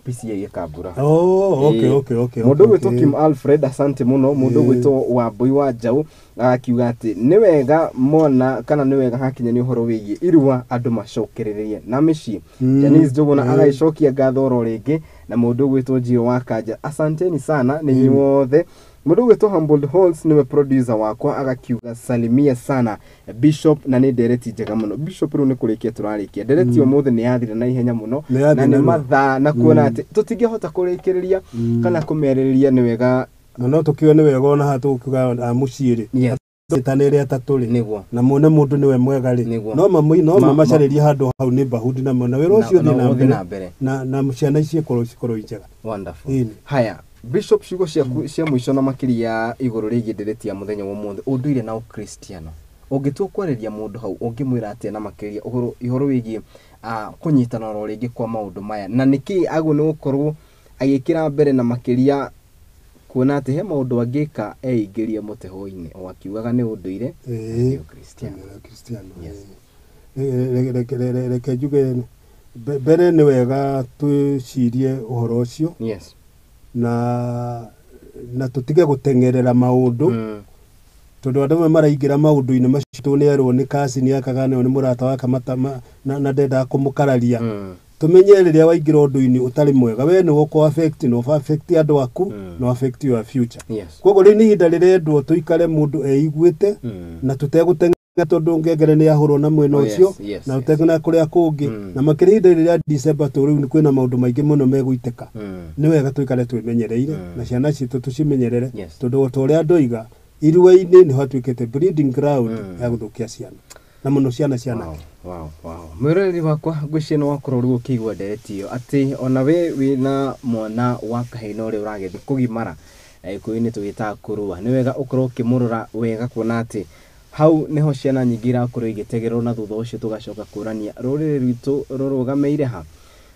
PCA Gĩkambura. Oh, okay, Ĩĩ. okay. Mũndũ ũgwĩtwo Kim Alfred, asante mũno. Mũndũ ũgwĩtwo Wambui wa Njaũ agakiuga atĩ nĩ wega mwana kana nĩ wega hakinya nĩ ũhoro wĩgiĩ irua andũ macokererie na mĩciĩ. Janice Njuguna agagĩcokia ngatho oro rĩngĩ, na mũndũ ũgwĩtwo Njirũ wa Kanja, asanteni sana nĩ inyuothe. Mũndũ ũgwĩtwo Humbled Halls nĩwe producer wakwa, agakiuga salimia sana Bishop, na nĩ ndereti njega mũno. Bishop, rĩu nĩ kũrĩkia tũrarĩkia ndereti ũmũthĩ, nĩ yathira na ihenya mũno, Nĩ yathira na nĩ narua. mathaa, na kuona atĩ tũtingĩhota kũrĩkĩrĩria kana kũmĩarĩrĩria nĩ wega. Na no tũkiuge nĩ wega ona haha tũkiuga a mũciĩ rĩ, ĩtanĩre atatũ rĩ, Nĩguo. na muone mũndũ nĩwe mwega rĩ, Nĩguo. no mamacarĩrie handũ hau nĩ bahudi na na wĩra ũcio Na ũthiĩ na ũthiĩ mbere na mbere. Na ciana ici cikorwo njega. Wonderful. Ĩni. Haya, Bishop, ciugo ciaku cia mũico na makĩria igũrũ rĩgiĩ ndereti ya mũthenya wa ũmũthĩ, ũndũire na ũkristiano, ũngĩtua kwarĩria mũndũ hau ũngĩmwĩra atĩa na makĩria ũhoro wĩgiĩ kũnyitana oro rĩngĩ kwa maũndũ maya, na nĩkĩ agwo nĩ gũkorwo agĩkĩra mbere na makĩria kuona atĩ he maũndũ angĩka eingĩrie mũtego-inĩ o akiugaga nĩ ũndũire na ti ũkristiano? Kristiano. Yes. Reke njuge mbere nĩ wega twĩcirie ũhoro ũcio na tũtige gũteng'erera maũndũ, tondũ andũ amwe maraingĩra maũndũ-inĩ macio tondũ nĩ erwo nĩ cousin yake kana nĩ mũrata wake na ndendaga kũmũkararia. Tũmenye rĩrĩa waingĩra ũndũ-inĩ ũtarĩ mwega, we nĩ ũkũ affect na ũba affect andũ aku na affect your future. Koguo rĩu nĩ ihinda rĩrendwo tũikare mũndũ eiguĩte na tũtegũteng'era tondũ ngengere nĩ yahũrwo na mwena Oh, ũcio yes, na yes. ũteng'era kũrĩa kũngĩ, na makĩria ihinda rĩrĩa December tũ rĩu kwĩna maũndũ maingĩ mũno megũitĩka. Nĩ wega tũikare twĩmenyereire na ciana citũ tũcimenyerere, tondũ o ta ũrĩa ndoiga, irua-inĩ nĩho hatuĩkĩte breeding ground ya gũthũkia ciana, na mũno ciana cianake. Wow. Mwĩroreri wakwa, ngwĩciria nĩ wakorwo rĩu ũkĩigua ndereti ĩyo atĩ ona we wĩna mwana wa kahĩĩ na ũrĩa ũragĩthiĩ kũgimara, na gĩkũyũ-inĩ tũgĩtaga kũrua, nĩ wega ũkorwo ũkĩmũrora wega kuona atĩ hau nĩho ciana nyingĩ irakorwo igĩtegerwo, na thutha ũcio tũgacoka kũrania rũrĩrĩ rwitũ rũrũgamĩire ha.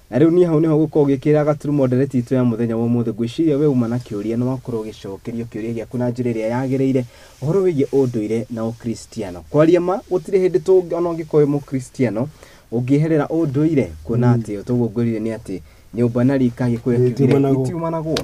Na rĩu niĩ hau nĩho gũkorwo gĩkĩra gaturumo ndereti itũ ya mũthenya wa ũmũthĩ. Ngwĩciria we uma na kĩũria nĩ wakorwo ũgĩcokerio kĩũria gĩaku na njĩra ĩrĩa yagĩrĩire, ũhoro wĩgiĩ ũndũire na ũkristiano. Kwaria ma, gũtirĩ hĩndĩ tũngĩ ona ũngĩkorwo wĩ mũkristiano ũngĩeherera ũndũire, kuona atĩ toguo ngwĩrire nĩ atĩ nyũmba na rika Gĩkũyũ kiugire Itiumanagwo. itiumanagwo.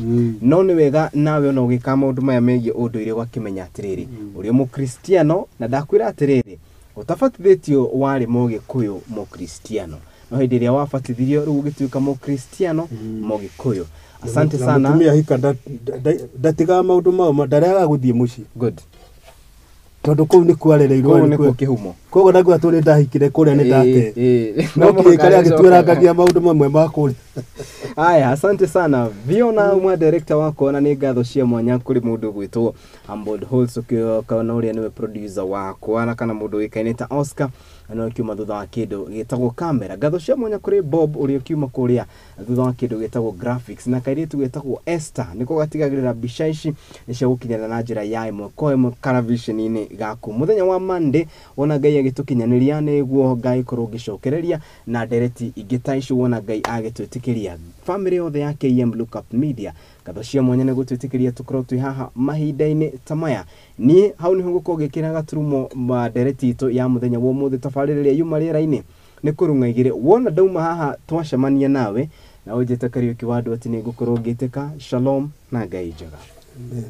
No nĩ wega nawe ona ũgĩka maũndũ maya megiĩ ũndũire ũgakĩmenya atĩrĩrĩ, ũrĩ mũkristiano, na ndakwĩra atĩrĩrĩ, ũtabatithĩtio warĩ mũgĩkũyũ mũkristiano. No hĩndĩ ĩrĩa wabatithirio rĩu ũgĩtuĩka mũkristiano mũgĩkũyũ. Asante Na sana. Mũtumia ahika ndatigaga maũndũ mao ndaregaga gũthiĩ mũciĩ. Good. Tondũ kũu nĩkuo arereirwo. Kũu nĩkuo kĩhumo. Koguo ndaigua tũrĩ ndahikire kũrĩa nĩ ndate. Ĩĩ, No kĩrĩkarĩa agĩtuĩrangagia maũndũ mamwe ma kũrĩa. Aya, asante sana Viona umwe director wakwa, na nĩ ngatho cia mwanya kũrĩ mũndũ gwĩtwo Humbled Holmes ũkĩona ũrĩa nĩwe producer wakwa, na kana mũndũ ũĩkaine ta Oscar na ũkiuma thutha wa kĩndũ gĩtagwo kamera. Ngatho cia mwanya kũrĩ Bob ũrĩa ũkiuma kũrĩa thutha wa kĩndũ gĩtagwo graphics, na kairĩtu gĩtagwo Esther nĩko gatigagĩrĩra mbica ici nĩ cia gũkinyana na njĩra ya ĩmwe kwa ĩmwe karaviceni-inĩ gaku. Mũthenya wa Monday wona Ngai agĩtũkinyanĩria nĩguo ngagĩkorwo ngĩcokereria na ndereti ingĩ ta ici wona Ngai agĩtwĩtĩkĩria. Family yothe ya KM Lookup Media, ngatho cia mwanya nĩ gũtwĩtĩkĩria tũkorwo twĩ haha mahinda-inĩ ta maya. Niĩ hau nĩho ngũkorwo ngĩkĩra gaturumo ma ndereti itũ ya mũthenya wa ũmũthĩ. Tabarĩra ĩrĩa yuma rĩera-inĩ nĩ kũrung'a igĩrĩ. Wona ndauma haha twacemania nawe na ũnjĩte Kariũki wa andũ atĩ nĩ ngũkorwo ngĩtĩka. Shalom na Ngai njega. Amen.